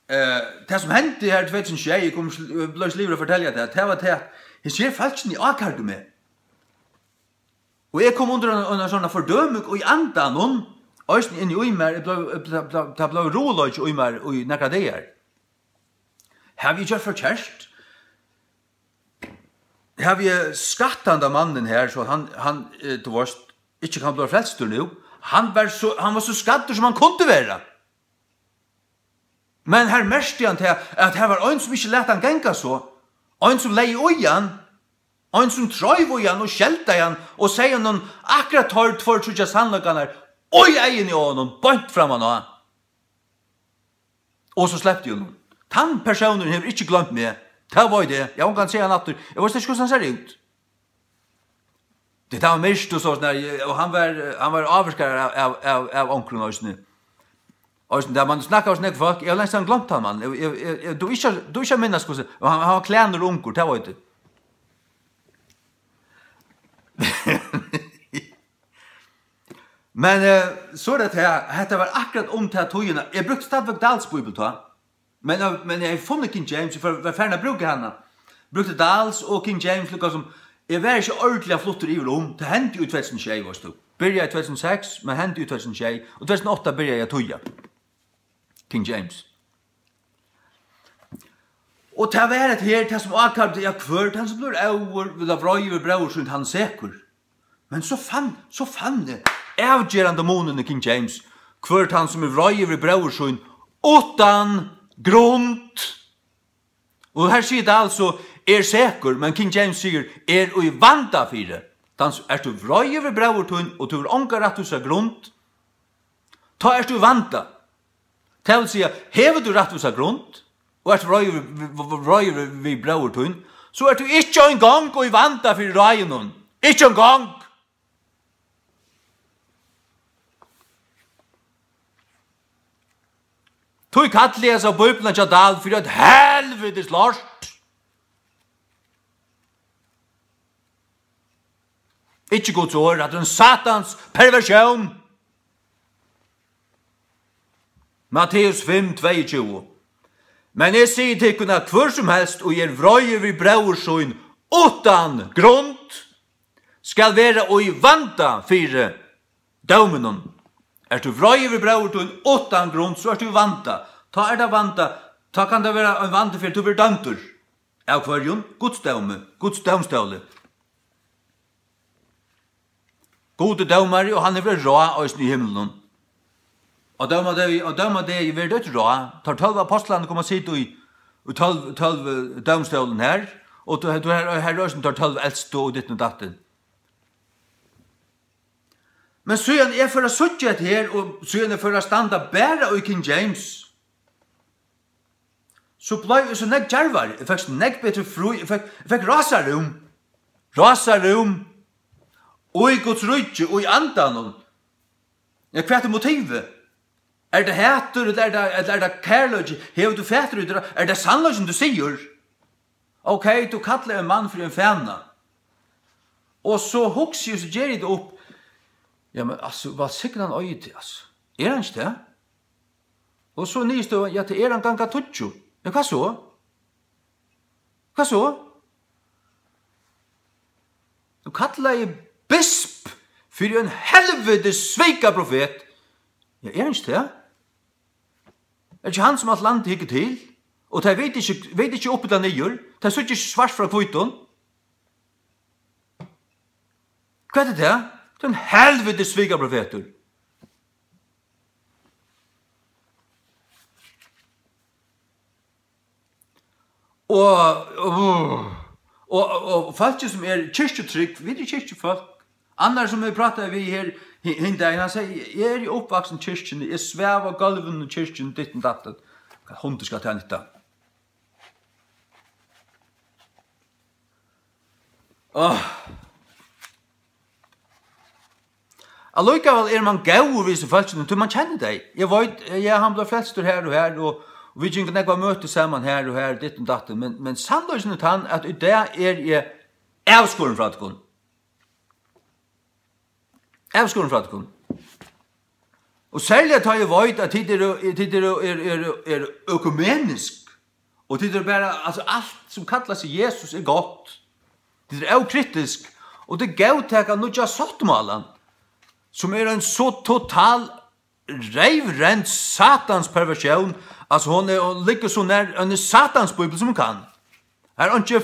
eh, tað sum hendi her í tvey túsund og sjey, eg kom sl-, eg bleiv ikki liðugur at fortelja tað, tað var tað, at hesi her fólkini ákærdu meg. Og eg kom undir ein, ein sånn fordøming í andanum, eisini inni í mær, eg bleiv, eg bleiv, bleiv, tað bleiv ruðuleiki í mær í nakrar dagar. Havi eg gjørt forkert? Havi eg skatt handa mannin her, so at hann, hann, eh, tú veitst, ikki kann blíva frelstur nú? Hann var so, hann var so skaddur, sum hann kundi vera. Men her merkti hann til, at her var ein, sum ikki læt hann ganga so. Ein, sum legði í hann. Ein, sum treiv í hann og skeldaði hann og segði honum akkurát teir tveir, tríggjar sannleikarnar í eyguni á honum, beint framman á. Og so slepti eg honum. Tann persónurin hevur ikki gloymt meg. Tað veit eg. Eg havi ongan sæð hann aftur. Eg veit ikki, hvussu hann sær út. Tað var myrkt og so, sånn her, og hann var, hann var ávirkaður av, av, av, av onkrum eisini. Eisini, tá man snakkar við nógv fólk, eg havi næstan gloymt hann, mann. Eg, eg, eg, eg, tú ikki, tú ikki at minnast, hvussu, og hann, hann var klænur og ungur, tað veit eg. Men, eh, so er tað her, hetta var akkurát um ta tíðina. Eg brúkti stadigvæk Dals bíbel tá. Men, eh, men eg hevði funnið King James, eg var farin at brúka hana. Brúkti Dals og King James, líka sum, eg var ikki ordiliga fluttur yvir um. Tað hendi í tvey túsund og sjey, veitst tú. Byrjaði í tvey túsund og seks, men hendi í tvey túsund og sjey. Og tvey túsund og átta byrjaði eg at týða King James. Og tað var hetta her, tað sum ákærdi, ja, hvør tann sum blívur óður, vil hava vreiði við bróður sín, hann er sekur. Men so fann, so fann eg avgerandi munin í King James. Hvør tann sum er vreiður við bróður sín, uttan grund. Og her sigur tað altso, er sekur, men King James sigur, er í vanda fyri. Tann s-, ert tú vreiður við bróður tín, og tú hevur onga rættvísa grund, tá ert tú í vanda. Tað vil siga, hevur tú rættvísa grund, og ert vreiður við, við, við, vreiður við, við bróður tín, so ert tú ikki eingong í vanda fyri ráðinum. Ikki eingong! Tí kalli eg hesa bíbliuna hjá Dahl fyri eitt helvitis lort. Ikki Guds orð, hatta er ein Satans perversjón. Matteus fimm, tveyogtjúgu. Men eg sigi tykkum, at hvør sum helst, ið er vreiður við bróður sín uttan grund, skal vera í vanda fyri dóminum. Ert tú vreiður við bróður tín uttan grund, so ert tú í vanda. Tá er tað vanda, tá kann tað vera ein vandi fyri, tú verður dømdur. Av hvørjum? Guds dómi, Guds dómstóli. Gud er dómari, og hann hevur eitt ráð eisini í himlinum. Á dómadegi, á dómadegi verður eitt ráð. Teir tólv apostlarnir koma at sita í, í tólv, tólv, eh, dómstólin her, og tú, tú her, her er eisini teir tólv elstu og ditten og datten. Men síðan eg fór at síggja hetta her, og síðan eg fór at standa bara í King James, so bleiv eg so nógv djarvari, eg fekk so nógv betri frí, eg fekk, eg fekk rásarúm, rásarúm í Guds ríki, í andanum. Ja, hvat er motivið? Er tað hatur, ella er tað, ella er tað kærleiki? Hevur tú fatur í tað? Er tað sannleikin, tú sigur? Ok, tú kallar ein mann fyri ein fana. Og so hugsi eg, so geri eg tað upp. Ja, men altso, vælsignaðan eigi teg, altso. Er hann ikki tað? Og so niðurstøðan, ja, tað er hann ganga tíggju. Men hvat so? Hvat so? Tú kallaði bisp fyri ein helvitis svikaprofet. Ja, er hann ikki tað? Er ikki hann, sum alt landið hyggur til? Og tey vita ikki, vita ikki upp ella niður. Tey síggja ikki svart frá hvítum. Hvat er tað? Tað er ein helvitis svikaprofetur. Og, og, og, og fólkið, sum er kirkjutrygg, vit eru kirkjufólk. Annar, sum eg prátaði við her hi-, hin dagin, hann segði: "Eg eri uppvaksin í kirkjuni, eg svav á gólvinum í kirkjuni, ditt og datt." Hvat hundur skal tað nytta? Áh. Allíkavæl er mann góður við hesi fólkini, tí mann kennir tey. Eg veit, ja, hann bleiv frelstur her og her, og, og vit gingu nógv á møti saman her og her, ditt og datt, men, men sannleikin er tann, at í dag eri eg avskorin frá tykkum. Avskorin frá tykkum. Og serliga tá eg veit, at tit eru, tit eru, eru, eru, eru økumenisk, og tit eru bara, altso, alt sum kallar seg Jesus er gott. Tit eru ókritisk, og tit góðtaka nýggja sáttmálan, sum er ein so total revrend satans perversjón, altso, hon er, hon liggur so nær eini satans bíbel, sum hon kann. Har er einki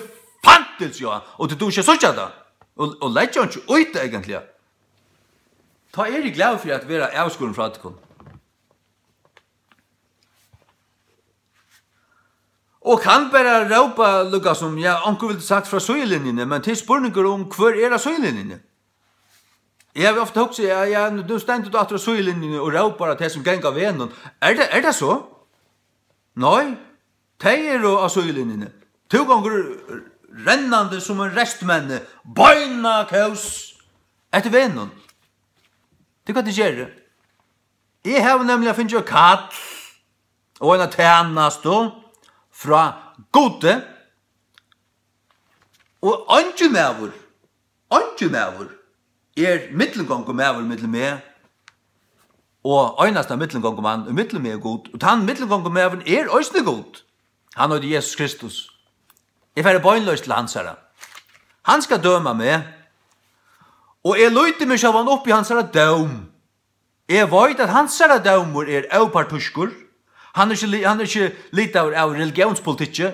fantils, ja, og tit duga ikki at síggja tað, og, og leggja einki í tað, eigentliga. Tá eri eg glaður fyri at vera avskorin frá tykkum. Og kann bara rópa, líka sum, ja, onkur vildi sagt frá síðulinjuni, men tað er spurningur um, hvør er á síðulinjuni? Eg havi ofta hugsað, ja, ja, nú stendur tú aftur á síðulinjuni og rópar at tey sum ganga á vegnum. Er tað, er tað so? Nei, tey eru á síðulinjuni. Tú gongur rennandi sum ein restmenni, beinakós, eftir vegnum. Tað er hvat eg geri. Eg havi nemliga fingið eitt kall og eina tænastu frá Gudi, og eingin maður, eingin maður er millumgongumaður millum meg og einasta millumgongumann ímillum meg og Gud, og tann millumgongumaðurin er eisini Gud. Hann eitur Jesus Kristus. Eg fari beinleiðis til hansara. Hann skal døma meg, og eg líti meg sjálvan upp í hansara dóm. Eg veit, at hansara dómur er ópartískur. Hann er ikki li-, hann er ikki litaður av religiónspolitikki.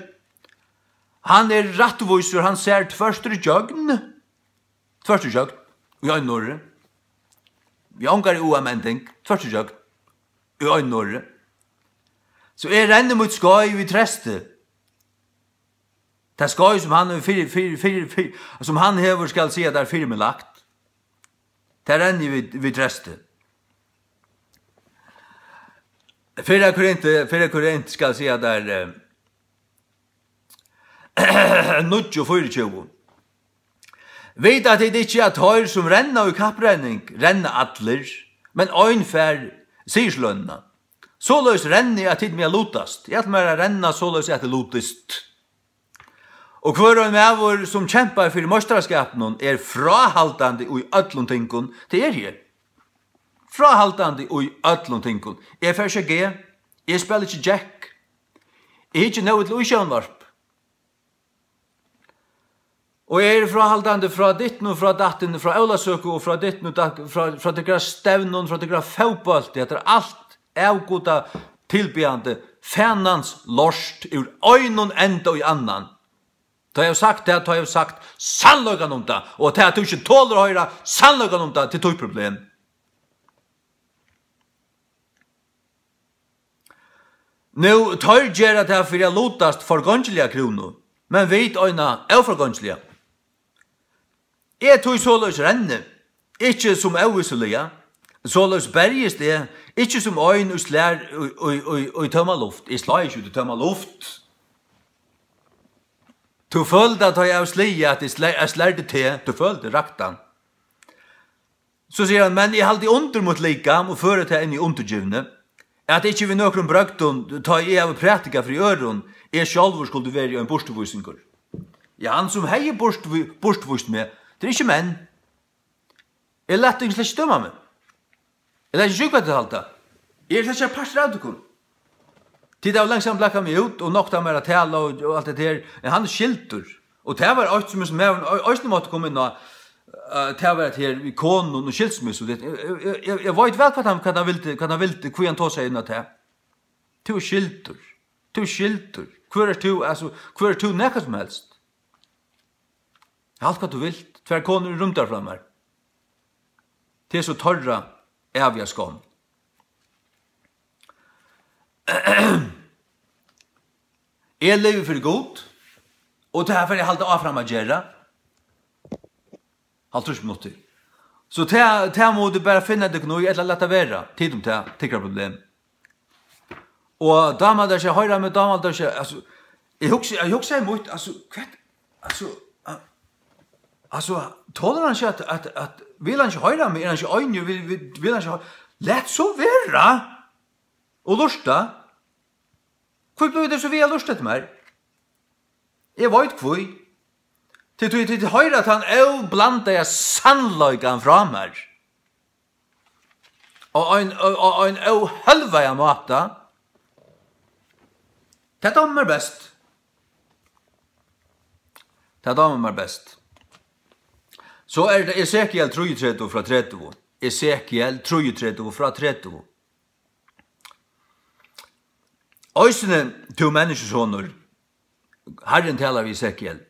Hann er rættvísur, hann sær tvørtur ígjøgn. Tvørtur ígjøgn, í einum orði. Við ongari U M-ending, tvørtur ígjøgn, í einum orði. So eg renni mítt skeið við treysti. Tað skeið, sum hann hevur fyri, fyri, fyri, fyri, sum hann hevur, skal siga tær, fyri meg lagt, tað renni eg við, við treysti. Fyrra Korint, fyrra Korint, skal siga tær, eh, níggju fýraogtjúgu. Vita tit ikki, at teir, sum renna í kapprenning, renna allir, men ein fær siðurslønina? Soleiðis renni, at tit mega lutast. Eg ætli mær at renna soleiðis, at eg lutist. Og hvør ein maður, sum kempar fyri meistaraskapinum, er fráhaldandi í øllum tingum. Tað eri eg. Fráhaldandi í øllum tingum. Eg fari ikki á G, eg spæli ikki Jack. Eg hyggi nóg illa í sjónvarp. Og eg eri fráhaldandi frá dittum og frá dattum, frá ólavsøku og frá dittum og dat-, frá, frá tykkara stevnum, frá tykkara fótbólti. Hetta er alt avgudatilbiðjandi, fanans lort úr einum enda í annan. Tá eg havi sagt tað, tá eg havi sagt sannleikan um tað, og tað, at tú ikki tolir at hoyra sannleikan um tað, tað er títt problem. Nú, teir gera tað fyri at lutast forgongiliga krúnu, men vit eina óforgongiliga. Eg tí soleiðis renni, ikki sum óvissiliga, soleiðis berjist eg, ikki sum ein, ið slær í, í, í, í tóma luft. Eg slái ikki út í tóma luft. Tú følir tað, tá eg havi sligið, at eg slær, at slær til teg, tú følir tað, raktan. So sigur hann: "Men eg haldi undir mítt likam og føri tað inn í undirgivni, at ikki við nøkrum brøgdum, tá eg havi prædikað fyri øðrum, eg sjálvur skuldi verið ein burturvísingur." Ja, hann sum hevði burtví-, burturvíst meg, tað er ikki menn. Eg læt tykkum slett ikki døma meg. Eg veit ikki, hvat tit halda. Eg eri slett ikki ein partur av tykkum. Tit hava langt síðan blakkað meg út og noktað mær at tala og, og alt det her. Men hann er skyldur. Og tað var eitt, sum hesin maðurin ei-, eisini mátti koma inn á, eh, tað var at her við konum og skilsmissu. Eg, eg, eg, eg veit væl, hvat hann, hvat hann vildi, hvat hann vildi, hví hann tosaði inn á tað. Tú ert skyldur. Tú ert skyldur. Hvør ert tú, altso, hvør ert tú nakað sum helst? Alt hvat tú vilt. Tvær konur í rúmdarflammar. Tað er so teirra æviga skomm. Eg livi fyri Gud, og tað fari eg halda áfram at gera. Hálvtrýss minuttir. So tað, tað mugu tit bara finna tykkum í, ella lata vera. Tit um tað, tykkara problem. Og dámar tær seg at hoyra meg, dámar tær seg, altso, eg hugsi, eg hugsi mítt, altso, hvat, altso, a-, altso, tolir hann ikki at, at, at, vil hann ikki hoyra meg, er hann ikki einigur, vil, vil, vil hann ikki hoyra, lat so vera, og lurta. Hví blívur tær so við at lurta eftir mær? Eg veit hví. Tí, tí, tí, tí hoyra tann óblandaða sannleikan frá mær. Og ein, og, og ein óhølvaðan máta. Tað dámar mær best. Tað dámar mær best. So er tað Esekiel trýogtretivu frá tretivu. Esekiel trýogtretivu frá tretivu. Eisini tú, menniskjusonur, Harrin talar við Esekiel.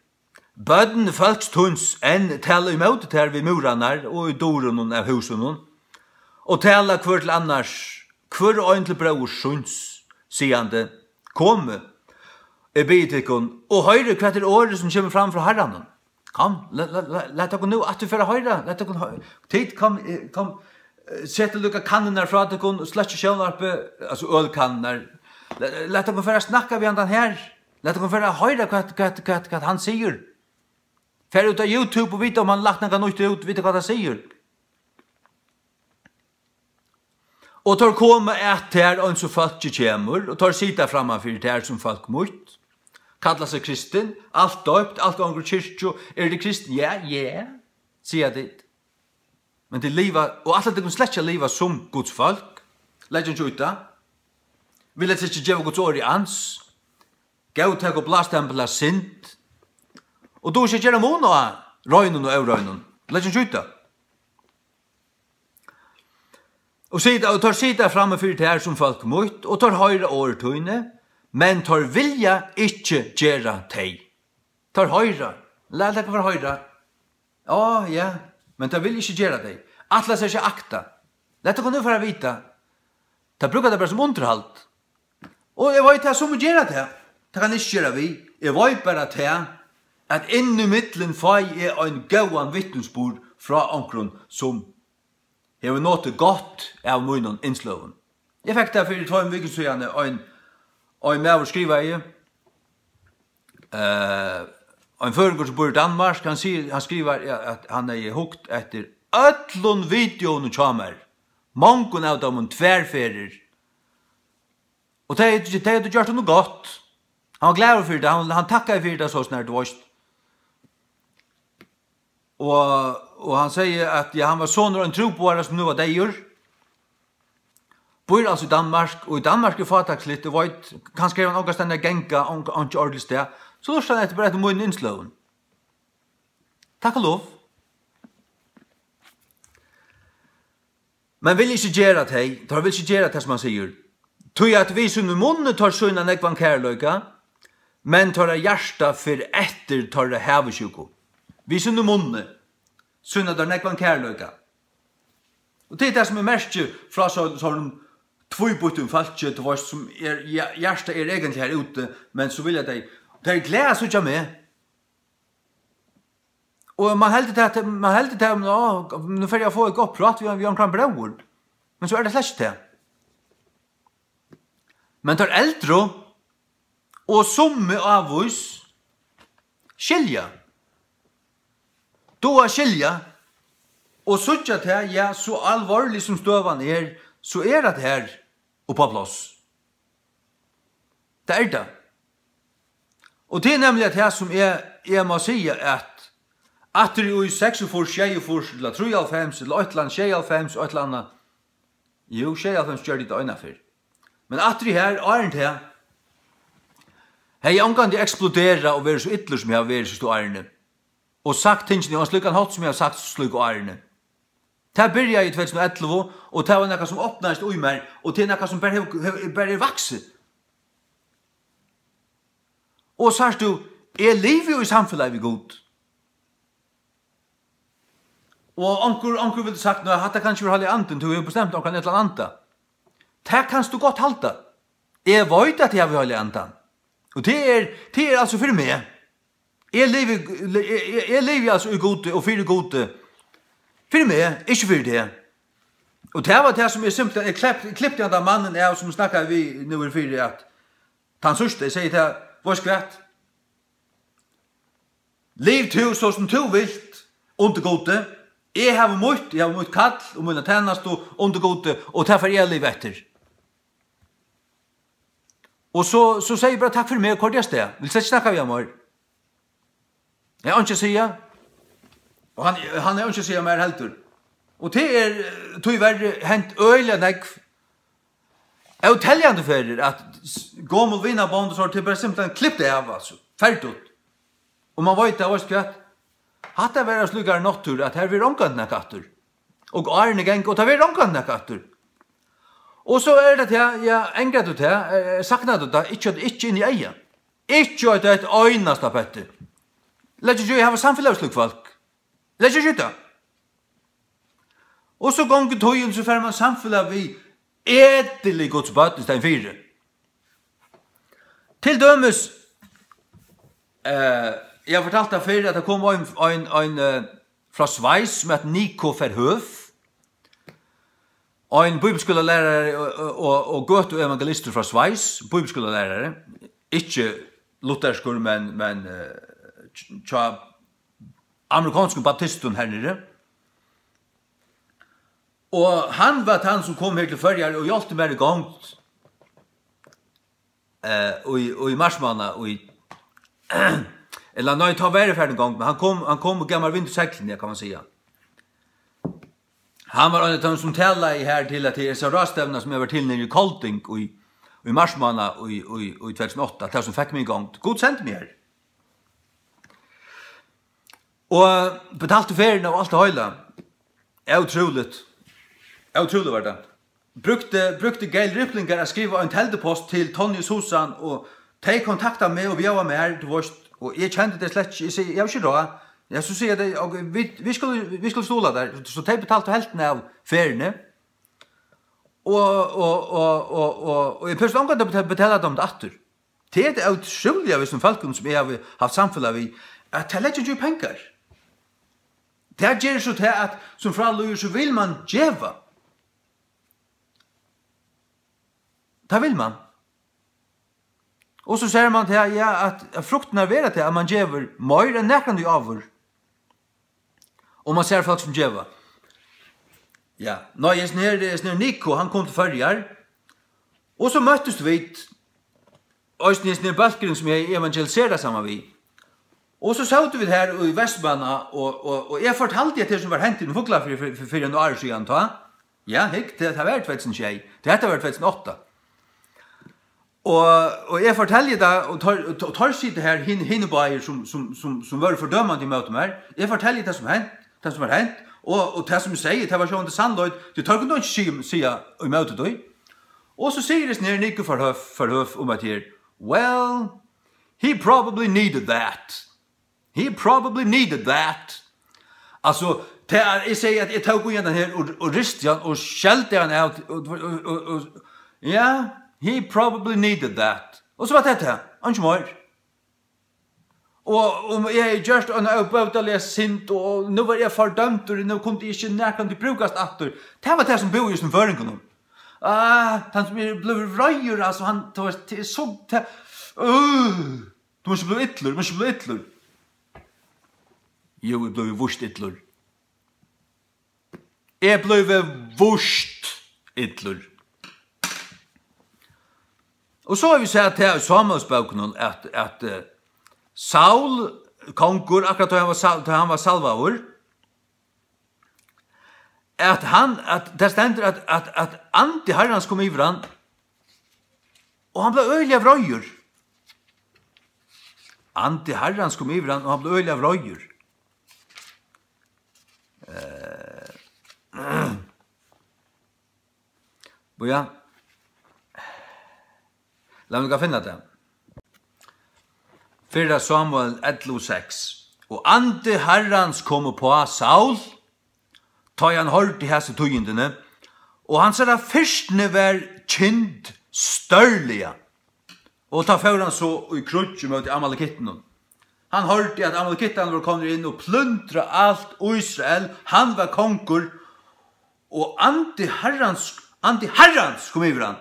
Børn fólks tíns enn tala ímóti tær við múrarnar og í durunum av húsunum, og tala hvør til annars, hvør og ein til bróður síns, sigandi: Komið, eg biði tykkum, og hoyrið, hvat er orðið, sum kemur fram frá Harranum. Kom, la, la, la, lat okkum nú aftur fara at hoyra, lat okkum hoy-, tit, kom, eh, kom, eh, setið líka kannurnar frá tykkum og sløkkið sjónvarpið, altso ølkannurnar. La, lat okkum fara at snakka við handan her. Lat okkum fara at hoyra, hvat, hvat, hvat, hvat hann sigur. Far út á YouTube og vita, um hann lagt nakað nýtt út, vita, hvat hann sigur. Og teir koma at tær, eins og fólkið kemur, og teir sita framman fyri tær sum fólk mítt, kalla seg kristin, alt doypt, alt gongur í kirkju, eru tit kristin? Ja, ja, siga tit. Men tit liva, og ætla tykkum slett ikki at liva sum Guds fólk, leggja ikki í tað, vilja tykkum ikki geva Guds orði ans, góðtaka og blástempla synd, og duga ikki at gera mun á reinum og óreinum, leggja ikki í tað. Og sita, og teir sita frammi fyri tær sum fólk mítt, og teir hoyra orð tíni, men teir vilja ikki gera tey. Teir hoyra. Lat okkum fara at hoyra. Á, ja, men teir vilja ikki gera tey. Ætla sær ikki at akta. Lat okkum nú fara at vita. Teir brúka tað bara sum undirhald. Og eg veit, at summi gera tað. Tað kann eg ikki gera við. Eg veit bara tað, at inn í millum fái eg ein góðan vitnisburð frá onkrum, sum hevur notið gott av mínum innsløgum. Eg fekk tað fyri tveimum vikum síðani. Ein, ein maður skrivaði, eh, ein føroyingur, sum býr í Danmark, hann sigur, hann skrivar, ja, at hann hevði hugt eftir øllum videounum hjá mær, mongum av teimum tvær ferðir. Og tey, tey høvdu gjørt honum gott. Hann var glaður fyri tað. Hann, hann takkaði fyri tað, so snar, tú veist. Og, og hann segði, at, ja, hann var sonur av ein trúboðara, sum nú var deyður. Býr altso í Danmark, og í Danmark er fátæksligt, tú veit, kanska hevur hann ongastaðni at ganga, onga, einki ordiligt stað. So lurtar hann eftir, bara eftir mínum innsløgum. Takk og lov. Men vil ikki gera tey, teir vil ikki gera tað, sum hann sigur. Tí at við sínum munni teir sýna nógvan kærleika, men teirra hjarta fer eftir teirra havisjúku. Við sínum munni sýna teir nógvan kærleika. Og tað er tað, sum eg merki frá so, sovorðnum tvíbýttum fólki, tú veist, sum er, ja, hjartað er eigentliga har úti, men so vilja tey, tey eru glað at síggja meg. Og man heldur tað, man heldur tað, "Á, nú fari eg at fáa eitt gott prát við, við onkran bróður." Men so er tað slett ikki tað. Men teir eldru, og summi ávís, skilja. Duga at skilja. Og síggja tað, ja, so álvarslig sum støðan er, so er tað her upp á pláss. Tað er tað. Og tað er nemliga tað, sum eg, eg má siga, at aftur í seksogfýrs, sjeyogfýrs, ella trýoghálvfems, ella eitt ella annað, sjeyoghálvfems, og eitt ella annað, Jú, sjeyoghálvfems gjørdi eg tað eina ferð. Men aftur í her, áðrenn tað, hevði eg ongantíð eksploderað og verið so illur, sum eg havi verið síðstu árini. Og sagt tingini á ein slíkan hátt, sum eg havi sagt slíku árini. Tað byrjaði í tvey túsund og ellivu, og tað var nakað, sum opnaðist í mær, og tað er nakað, sum bara hevur, hevur, bara er vaksið. Og sært tú, eg livi jú í samfelagi við Gud. Og onkur, onkur vildi sagt, "Nei, hatta kann ikki vera Heilagi Andin, tú hevur bestemt onkran ella annan anda." Tað kanst tú gott halda. Eg veit, at eg havi Heilagan Andan. Og tað er, tað er altso fyri meg. Eg livi, eg, eg, eg livi altso í Gudi og fyri Gudi. Fyri meg, ikki fyri teg. Og tað var tað, sum eg simpelthen, eg klepp-, eg klipti handan mannin av, sum snakkaði við nú her fyri, at tann síðsta, eg segði tað, veitst hvat? Liv tú so, sum tú vilt, undir Gudi. Eg havi mítt, eg havi mítt kall og mína tænastu undir Gudi, og tað fari eg at liva eftir. Og so, so segði eg bara takk fyri meg og koyrdi avstað. Vil slett ikki snakka við hann meir. Eg havi einki at siga. Og hann, hann hevur einki at siga mær heldur. Og tað er, eh, tíverri hent øgiliga nógv. Óteljandi ferðir, at s-, gomul vinabond og so, tað er bara simpelthen klipt av, altso. Ferdigt. Og man veit, at, veitst hvat? Hatta verður ein slíkari náttúra, at her verður ongantíð nakað aftur. Og árini ganga, og tað verður ongantíð nakað aftur. Og so er tað tað, ja, angrar tú tað, eh, saknar tú tað, ikki, ikki inn í eygað. Ikki eitt, eitt einasta petti. Legg ikki í at hava samfelag við slík fólk. Legg ikki í tað. Og so gongur tíðin, so fær man samfelag við eðilig Guds børn í staðin fyri. Til dømis, eh, eg havi fortalt tað fyrr, at tað kom ein, ein, ein, eh, frá Sveis, sum æt Nico Verhoeff. Ein bíbliuskúlalærari og, og, og, og gøtuevangelistur frá Sveis, bíbliuskúlalærari. Ikki lutherskur, men, men, eh, hjá amerikanskum baptistum her niðri. Og hann var tann, sum kom her til Føroyar og hjálpti mær í gongd, eh, í, í marsmánaða, í, ella nei, tá var eg farin í gongd, men hann kom, hann kom og gav mær vind í seglini, kann man siga. Hann var ein av teimum, sum talaði her til, at tað er so ráðstevna, sum eg var til niðri í Kolding í, í marsmánaða í, í, í tvey túsund og átta, tað sum fekk meg í gongd. Gud sendi meg her. Og betalti ferðina og alt tað heila. Ótrúligt. Ótrúligt var tað. Brúkti, brúkti Gail Riplinger at skriva ein teldupost til Tonju og Susan, og tey kontakta meg og bjóða mær, tú veitst, og eg kendi tey slett ikki, eg sigi, eg havi ikki ráð. Ja, so siga tey, ok, vit, vit skulu, vit skulu stuðla tær. So tey betaltu helvtina av ferðini. Og, og, og, og, og, og eg behøvdi ongantíð at betala, betala teimum tað aftur. Tað er tað ótrúliga við sum fólkum, sum eg havi havt samfelag við, at tað leggja ikki í pengar. Tað ger so tað, at sum frá líður, so vil man geva. Tað vil man. Og so sær man tað, ja, at, at fruktirnar verða tað, at man gevur meir enn nakrantíð áður. Og man sær fólk sum geva. Ja, nei, hesin her, hesin her Nico, hann kom til Føroyar. Og so møttust vit, eisini hesin her bólkurin, sum eg evangeliseraði saman við. Og so sótu vit her í Vestmanna, og, og, og eg fortaldi, at tað sum var hent í Fuglafirði fyri, fyri, fyri ein ár síðan, tá. Ja, hygg, tað, tað var tvey túsund og sjey. Tað, hetta var tvey túsund og átta. Og, og eg fortelji tað, og teir, og teir sita her, hin-, hinir báðir, sum, sum, sum, sum vóru fordømandi ímóti mær. Eg fortelji tað, sum hent, tað, sum var hent, og, og tað, sum eg segði, tað var sjálvandi sannleik, tí teir kundu ikki siga, siga ímóti tí. Og so sigur hesin her Nico Verhoeff, Verhoeff um at her, "Well, he probably needed that." He probably needed that. Altso, tað er, eg sigi at eg tók í hendan her og, og risti hann og skelti hann av, og, og, og, og, ja, he probably needed that. Og so var tað tað, einki meir. Og um eg hevði gjørt eina óbótaliga synd, og nú var eg fordømdur, og nú kundi eg ikki nakrantíð brúkast aftur. Tað var tað, sum búði í hesum føroyingunum. Ah, hann sum er blivin reiður, altso, hann, tú veitst, tað er so, tað, øh. Tú mást ikki blíva illur, tú mást ikki blíva illur. Jú, eg blívi víst illur. Eg blívi víst illur. Og so hava vit sæð tað í Sámuelsbókunum, at, at, eh, Saul, kongur, akkurát tá hann var sal-, tá hann var salvaður, at hann, at tað stendur, at, at, at andi Harrans kom yvir hann, og hann bleiv øgiliga vreiður. Andi Harrans kom yvir hann, og hann bleiv øgiliga vreiður. Eh, bíða. Lat meg finna tað. Fyrra Samuel ellivu seks. Og andi Harrans kom uppá Saul, tá ið hann hoyrdi hasi tíðindini, og hansara firtni var kynd stórliga. Og tá fór hann so í kríggj móti Amalekittunum. Hann hoyrdi, at Amalekittarnir vóru komnir inn og plundra alt Ísrael. Hann var kongur, og andi Harrans, andi Harrans kom yvir hann.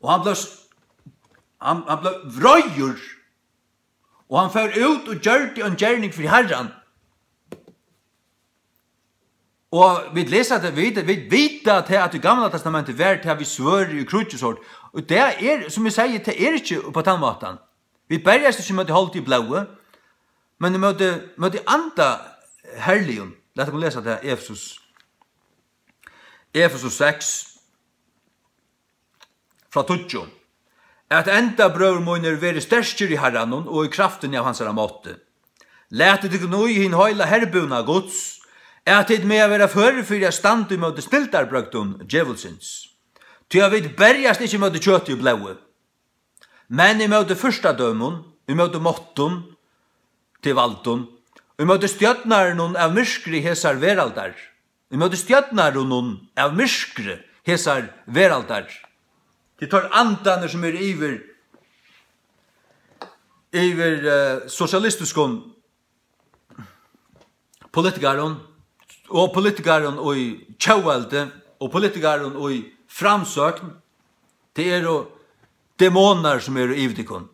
Og hann bleiv s-, hann, hann bleiv vreiður, og hann fór út og gjørdi ein gerning fyri Harran. Og vit lesa tað, vit, vit vita tað, at í Gamla Testamenti var tað við svørði og kríggi og sovorðið. Og tað er, sum eg sigi, tað er ikki upp á tann mátan. Vit berjast ikki móti holdi og blóði, men ímóti, móti anda herligum. Lat okkum lesa tað, Efesus, Efesus seks, frá tíggju. At enda, brøður mínir, verið sterkir í Harranum og í kraftini av hansara mátti. Latið tykkum í hin heila herbúna Guds, at tit mega vera før fyri at standa ímóti snildarbrøgdum djevulsins. Tí at vit berjast ikki ímóti kjøti og blóði, men ímóti fyrstadømum, ímóti máttum til valdum, ímóti stjórnarunum av myrkri hesar veraldar, ímóti stjórnarunum av myrkri hesar veraldar. Tað eru teir andarnir, sum eru yvir, yvir, eh, sosialistiskum politikarum og politikarum í tjóðveldi og politikarum í Framsókn. Tað eru demonar, sum eru yvir tykkum,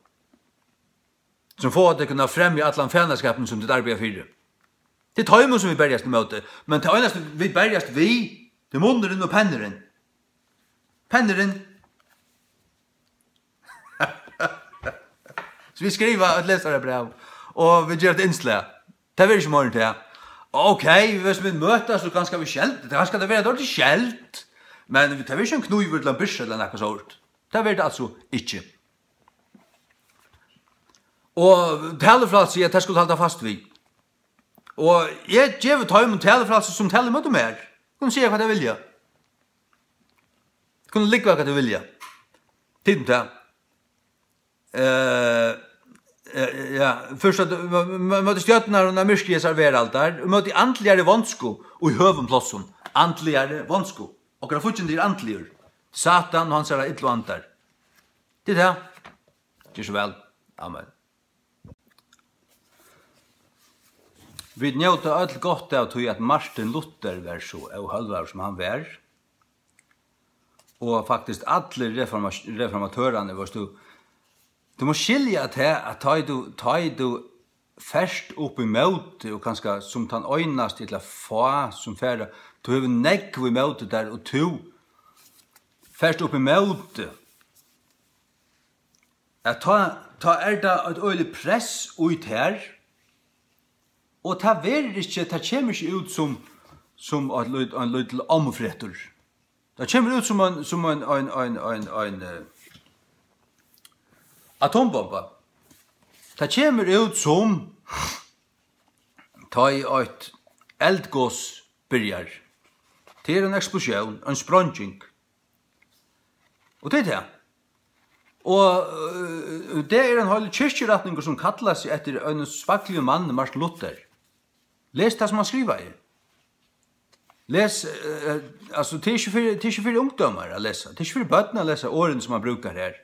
sum fáa tykkum at fremja allan fanaskapin, sum tit arbeiða fyri. Tað er teimum, sum vit berjast ímóti, men tað einasta, vit berjast við, tað er munnurin og pennurin. Pennurin. So vit skriva eitt lesarabræv, og vit gera eitt innslag. Tað verður ikki meira enn tað. Ok, viss vit møtast, so kanska vit skjeld, kanska tað verður eitt ordiligt skjeld, men tað verður ikki ein knívur ella ein byrsa ella nakað sovorðið. Tað verður tað altso ikki. Og talufrælsi, ja, tað skulu halda fast við. Og eg gevi teimum talufrælsi, sum tala ímóti mær. Kunnu siga, hvat tey vilja. Kunnu lúgva, hvat tey vilja. Tit um tað. Eh, eh, ja, fyrst at, m-, m-, móti stjórnarunum av myrkri hesar veraldar, og móti andligari vonsku í høgum plássum. Andligari vonsku. Okkara fíggindi er andligur. Satan og hansara illu andar. Tað er tað. Ger so væl. Amen. Vit njóta øll gott av tí, at Martin Luther var so óhólvaður, sum hann var, og faktiskt allir reforma-, reformatørarnir, veitst tú, tú mást skilja tað, at tá ið tú, tá ið tú fert upp ímóti, og kanska sum tann einasti ella fá sum fara, tú hevur nógv ímóti tær, og tú fert upp ímóti, at tá, tá er tað eitt øgiligt press í tær, og tað verður ikki, tað kemur ikki út sum, sum eitt lit-, ein lítil ommufrættur. Tað kemur út sum ein, sum ein, ein, ein, ein, ein, eh, atombomba. Tað kemur út sum tá ið eitt eldgos byrjar. Tað er ein eksplosión, ein spreinging. Og tað er tað. Og, øh, tað er ein heilur kirkjurætningur, sum kallar seg eftir einum spakuligum manni, Martin Luther. Les tað, sum hann skrivaði. Les, øh, altso, tað er ikki fyri, tað er ikki fyri ungdómar at lesa. Tað er ikki fyri børn at lesa orðini, sum hann brúkar her.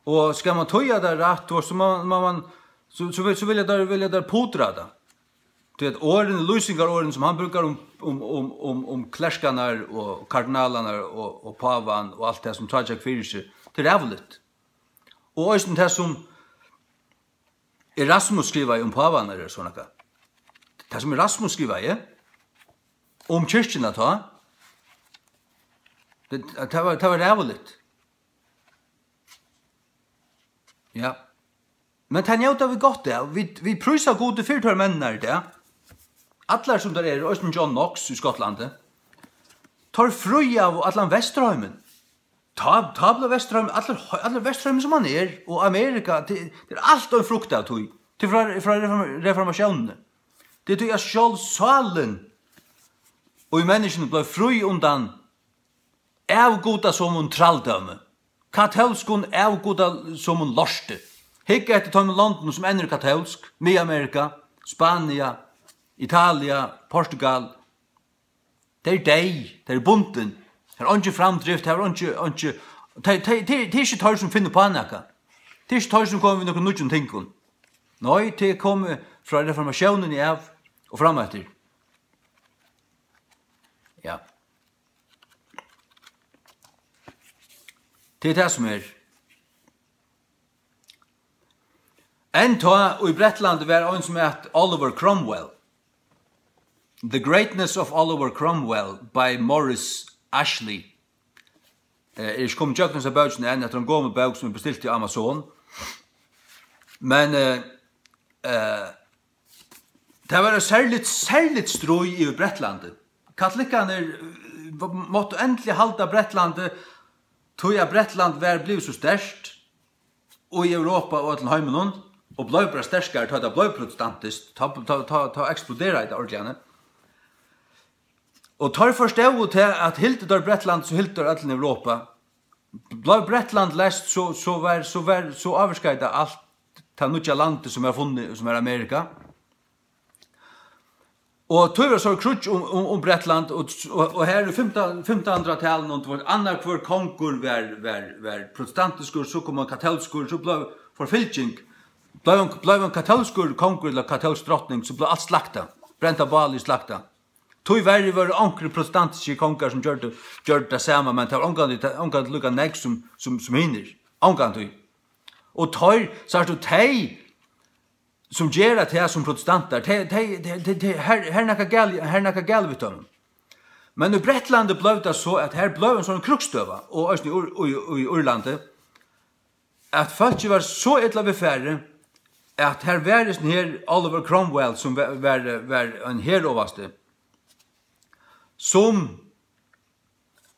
Og skal man týða tað rætt, so má, má man, so, so vil, so vilja teir, vilja teir pudra tað. Tí at orðini, lýsingarorðini, sum hann brúkar um, um, um, um, um klerkarnar og kardinalarnar og, og pávan og alt tað, sum tá gekk fyri seg, tað er ræðuligt. Og eisini tað, sum Erasmus skrivaði um pávarnar, er so nakað. Tað, sum Erasmus skrivaði um kirkjuna tá, tað, tað var, tað var ræðuligt. Ja. Men tað njóta vit gott av. Vit, vit prísa Gudi fyri teir menninar í dag. Allar sum teir eru, eisini John Knox í Skotlandi, teir fríaðu allan Vesturheimin. Tá, tá bleiv Vesturheim, allur, allur Vesturheim sum hann er, og Amerika, tað, tað er alt ein frukt av tí. Tað er frá, frá reform-, reformatiónini. Tað er tí, at sjálv sálin í menniskjuni bleiv frí undan avgudasomum trældømi, katólskum avgudasomum lorti. Hygg eftir teimum londunum, sum enn eru katólsk, Miðamerika, Spania, Italia, Portugal. Tey eru deyð, tey eru bundin. Har er eingin framdrift, har er einki, einki, tey, tey, tey, tey eru ikki teir, sum finna upp á nakað. Tað er ikki teir, sum koma við nøkrum nýggjum tingum. Nei, tey komu frá reformatiónini av og fram eftir. Ja. Tað er tað, sum er. Enn tá í Bretlandi var ein, sum æt Oliver Cromwell. The Greatness of Oliver Cromwell by Morris Ashley. Eh, eg eri ikki komin ígjøgnum hesa bókina enn, hetta er ein gomul bók, sum eg bestilti á Amazon. Men, eh, eh, tað var eitt serligt, serligt stríð yvir Bretlandi. Katolikkarnir, eh, máttu endiliga halda Bretlandi, tí at Bretland var blivið so sterkt í Europa og øllum heiminum, og bleiv bara sterkari, tá tað bleiv protestantiskt, tá, tá, tá, tá eksploderaði tað ordiliga, ne? Og teir forstóðu tað, at hildu teir Bretland, so hildu teir øllum Europa. Bleiv Bretland leyst, so, so var, so var, so ávirkaði tað alt tað nýggja landið, sum var funnið, sum var Amerika. Og tí var so kríggj um, um, um Bretland, og, og, og her í fimtan, fimtanhundraðtalinum, tú veit, annar hvør kongur var, var, var protestantiskur, so kom ein katólskur, so bleiv forfylging. Bleiv ein, bleiv ein katólskur kongur ella katólsk drotning, so bleiv alt slaktað, brent á báli, slaktað. Tíverri vóru onkrir protestantiskir kongar, sum gjørdu, gjørdu tað sama, men tað var ongantíð, ongantíð líka nógv sum, sum, sum hinir. Ongantíð. Og teir, sært tú, tey, sum gera tað sum protestantar, tey, tey, tey, tey, tey, her, her er nakað galið, her er nakað galið við teimum. Men í Bretlandi bleiv tað so, at her bleiv ein sånn krígsstøða, og eisini í Ír-, í, í Írlandi, at fólkið var so illa við farið, at her var hesin her Oliver Cromwell, sum var, var, var ein herovasti, sum,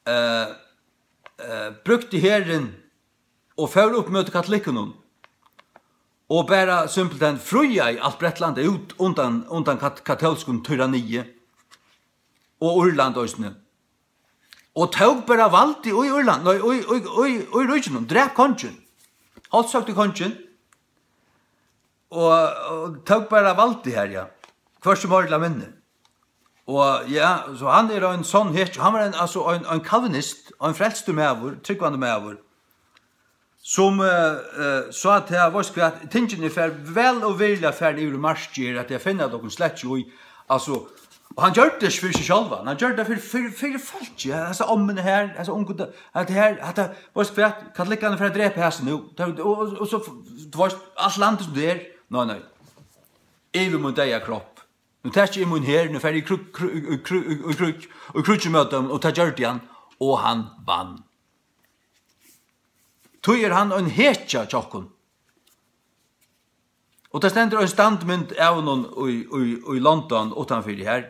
eh, eh, brúkti herin og fór upp móti katolikkunum og bara simpelthen fríaði alt Bretland út undan, undan kat-, katólskum tyranniði og Írland eisini. Og tók bara valdið í Írland, nei, í, í, í, í ríkinum, drap kongin, hálshøgdi kongin, og, og tók bara valdið her, ja. Hvørki meira ella minni. Og ja, so hann er ein sånn hetja, hann var ein, altso ein, ein kalvinist, ein frelstur maður, trúgvandi maður, sum, eh, eh, sá tað, veitst hvat, tingini fer væl og virðiliga farin yvir í markið her, at tey finna at okkum slett í, altso, og hann gjørdi tað ikki fyri seg sjálvan, hann gjørdi tað fyri, fyri, fyri fólkið, ja, hasa ommuna her, hasa ungu, at her, at, veitst hvat, katolikkarnir fara at drepa hasa nú, tað, og, og, og so, tú veitst, alt landið sum tað er, nei, nei, yvir mín deyða kropp. Nú taki eg mín her, nú fari eg í krígg, krígg, í krígg, í krígg, í krígg ímóti teimum, og tað gjørdi hann, og hann vann. Tí er hann ein hetja hjá okkum. Og tað stendur ein standmynd av honum í, í, í London, uttanfyri her.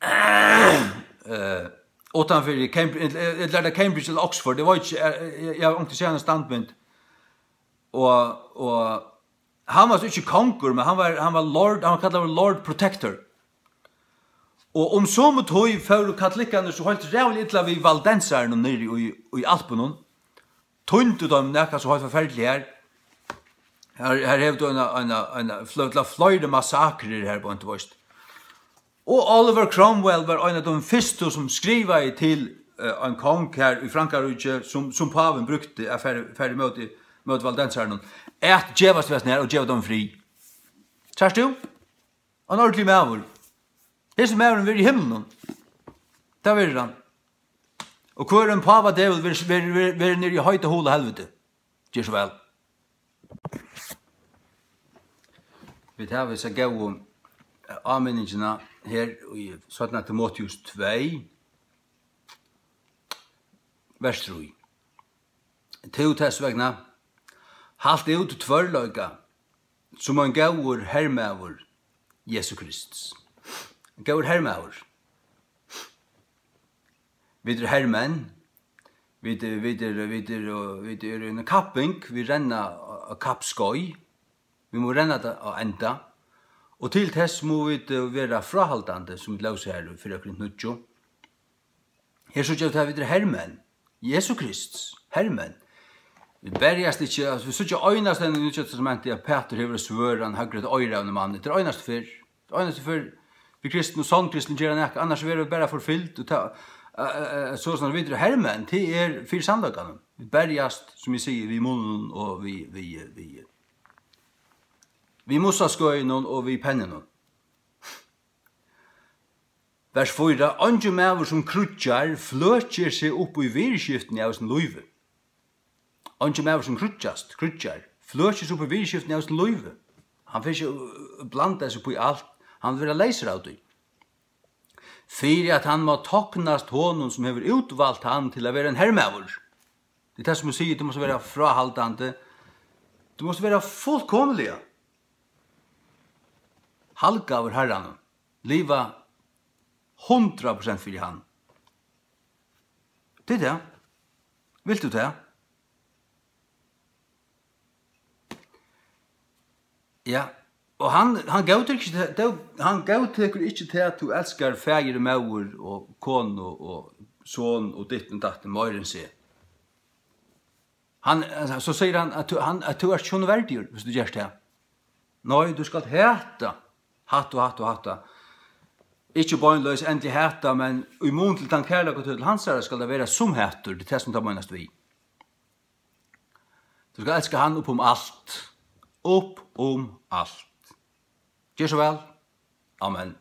Eh, uttanfyri Cambridge, ella, ella er tað Cambridge ella Oxford, eg veit ikki, eg, eg, eg havi ongantíð sæð eina standmynd. Og, og hann var so ikki kongur, men hann var, hann var lord, hann var kallaður Lord Protector. Og um somu tíð fóru katolikkarnir so heilt ræðuliga illa við valdensarunum niðri í, í Alpunum. Týndu teimum nakað so heilt forferdiligt her. Her, her hevur tú eina, eina, eina, fle-, fle-, fleiri massakrir her, beint, tú veitst. Og Oliver Cromwell var ein av teimum fyrstu, sum skrivaði til, eh, ein kong her í Frankaríki, sum, sum pávin brúkti at fara, fara ímóti, móti valdensarunum, at gevast við hasum her og geva teimum frið. Sært tú? Ein ordiligur maður. Hesin maðurin verður í himlinum. Tað verður hann. Og hvør ein pávadevil verður, verður, verður, verður niðri í heita holu helviti. Ger so væl. Vit hava hesa góðu, eh, áminningina her í seinna Timoteus tvey, vers trý. Tú tess vegna, halt út tvørleika, sum ein góður hermaður Jesu Krists. Góður hermaður. Vit eru hermenn. Vit eru, vit eru, vit eru, vit eru í eini kapping. Vit renna á, á kappskeið. Vit mugu renna tað á enda. Og til tess mugu vit, eh, vera fráhaldandi, sum vit lósu her í fyrra Korint níggju. Her síggja vit, at vit eru hermenn. Jesu Krists hermenn. Vit berjast ikki, altso, vit síggja einasta í Nýggja Testamenti, at Pætur hevur svørð, hann høggur eitt oyra á einum manni. Tað er einasta ferð. Tað er einasta ferð, vit kristnu og sannkristnu gera nakað, annars verða vit bara forfylgd og ta, eh, eh, eh, so sum vit eru hermenn, tað er fyri sannleikanum. Vit berjast, sum eg sigi, við munninum og við, við, við, við mussaskeiðinum og við penninum. Vers fýra: Eingin maður, sum kríggjar, fløkir seg upp í viðurskiftini av sín lívi. Eingin maður, sum kríggjast, kríggjar, fløkir seg upp í viðurskiftini av sín lívi. Hann fer ikki, uh, blanda seg upp í alt. Hann vil vera leysur av tí. Fyri at hann má toknast honum, sum hevur útvalt hann til at vera ein hermaður. Tað er tað, sum eg sigi, tú mást vera fráhaldandi. Tú mást vera fullkomiliga halgaður Harranum. Liva hundrað prosent fyri hann. Tað er tað. Vilt tú tað? Ja. Og hann, hann góðtekur ikki tað, tað, hann góðtekur ikki tað, at tú elskar faðir og móður og konu og son og ditt og datt meira enn seg. Hann, so sigur hann, at tú, hann, at tú ert ikki honum verdigur, viss tú gert tað. Nei, tú skalt hata hatta og hatta og hatta. Ikki beinleiðis endiliga hata, men í mun til tann kærleika tú hevur til hansara, skal tað vera sum hatur, tað er tað, sum tað meinast við. Tú skalt elska hann upp um alt. Upp um alt. Ger so væl. Amen.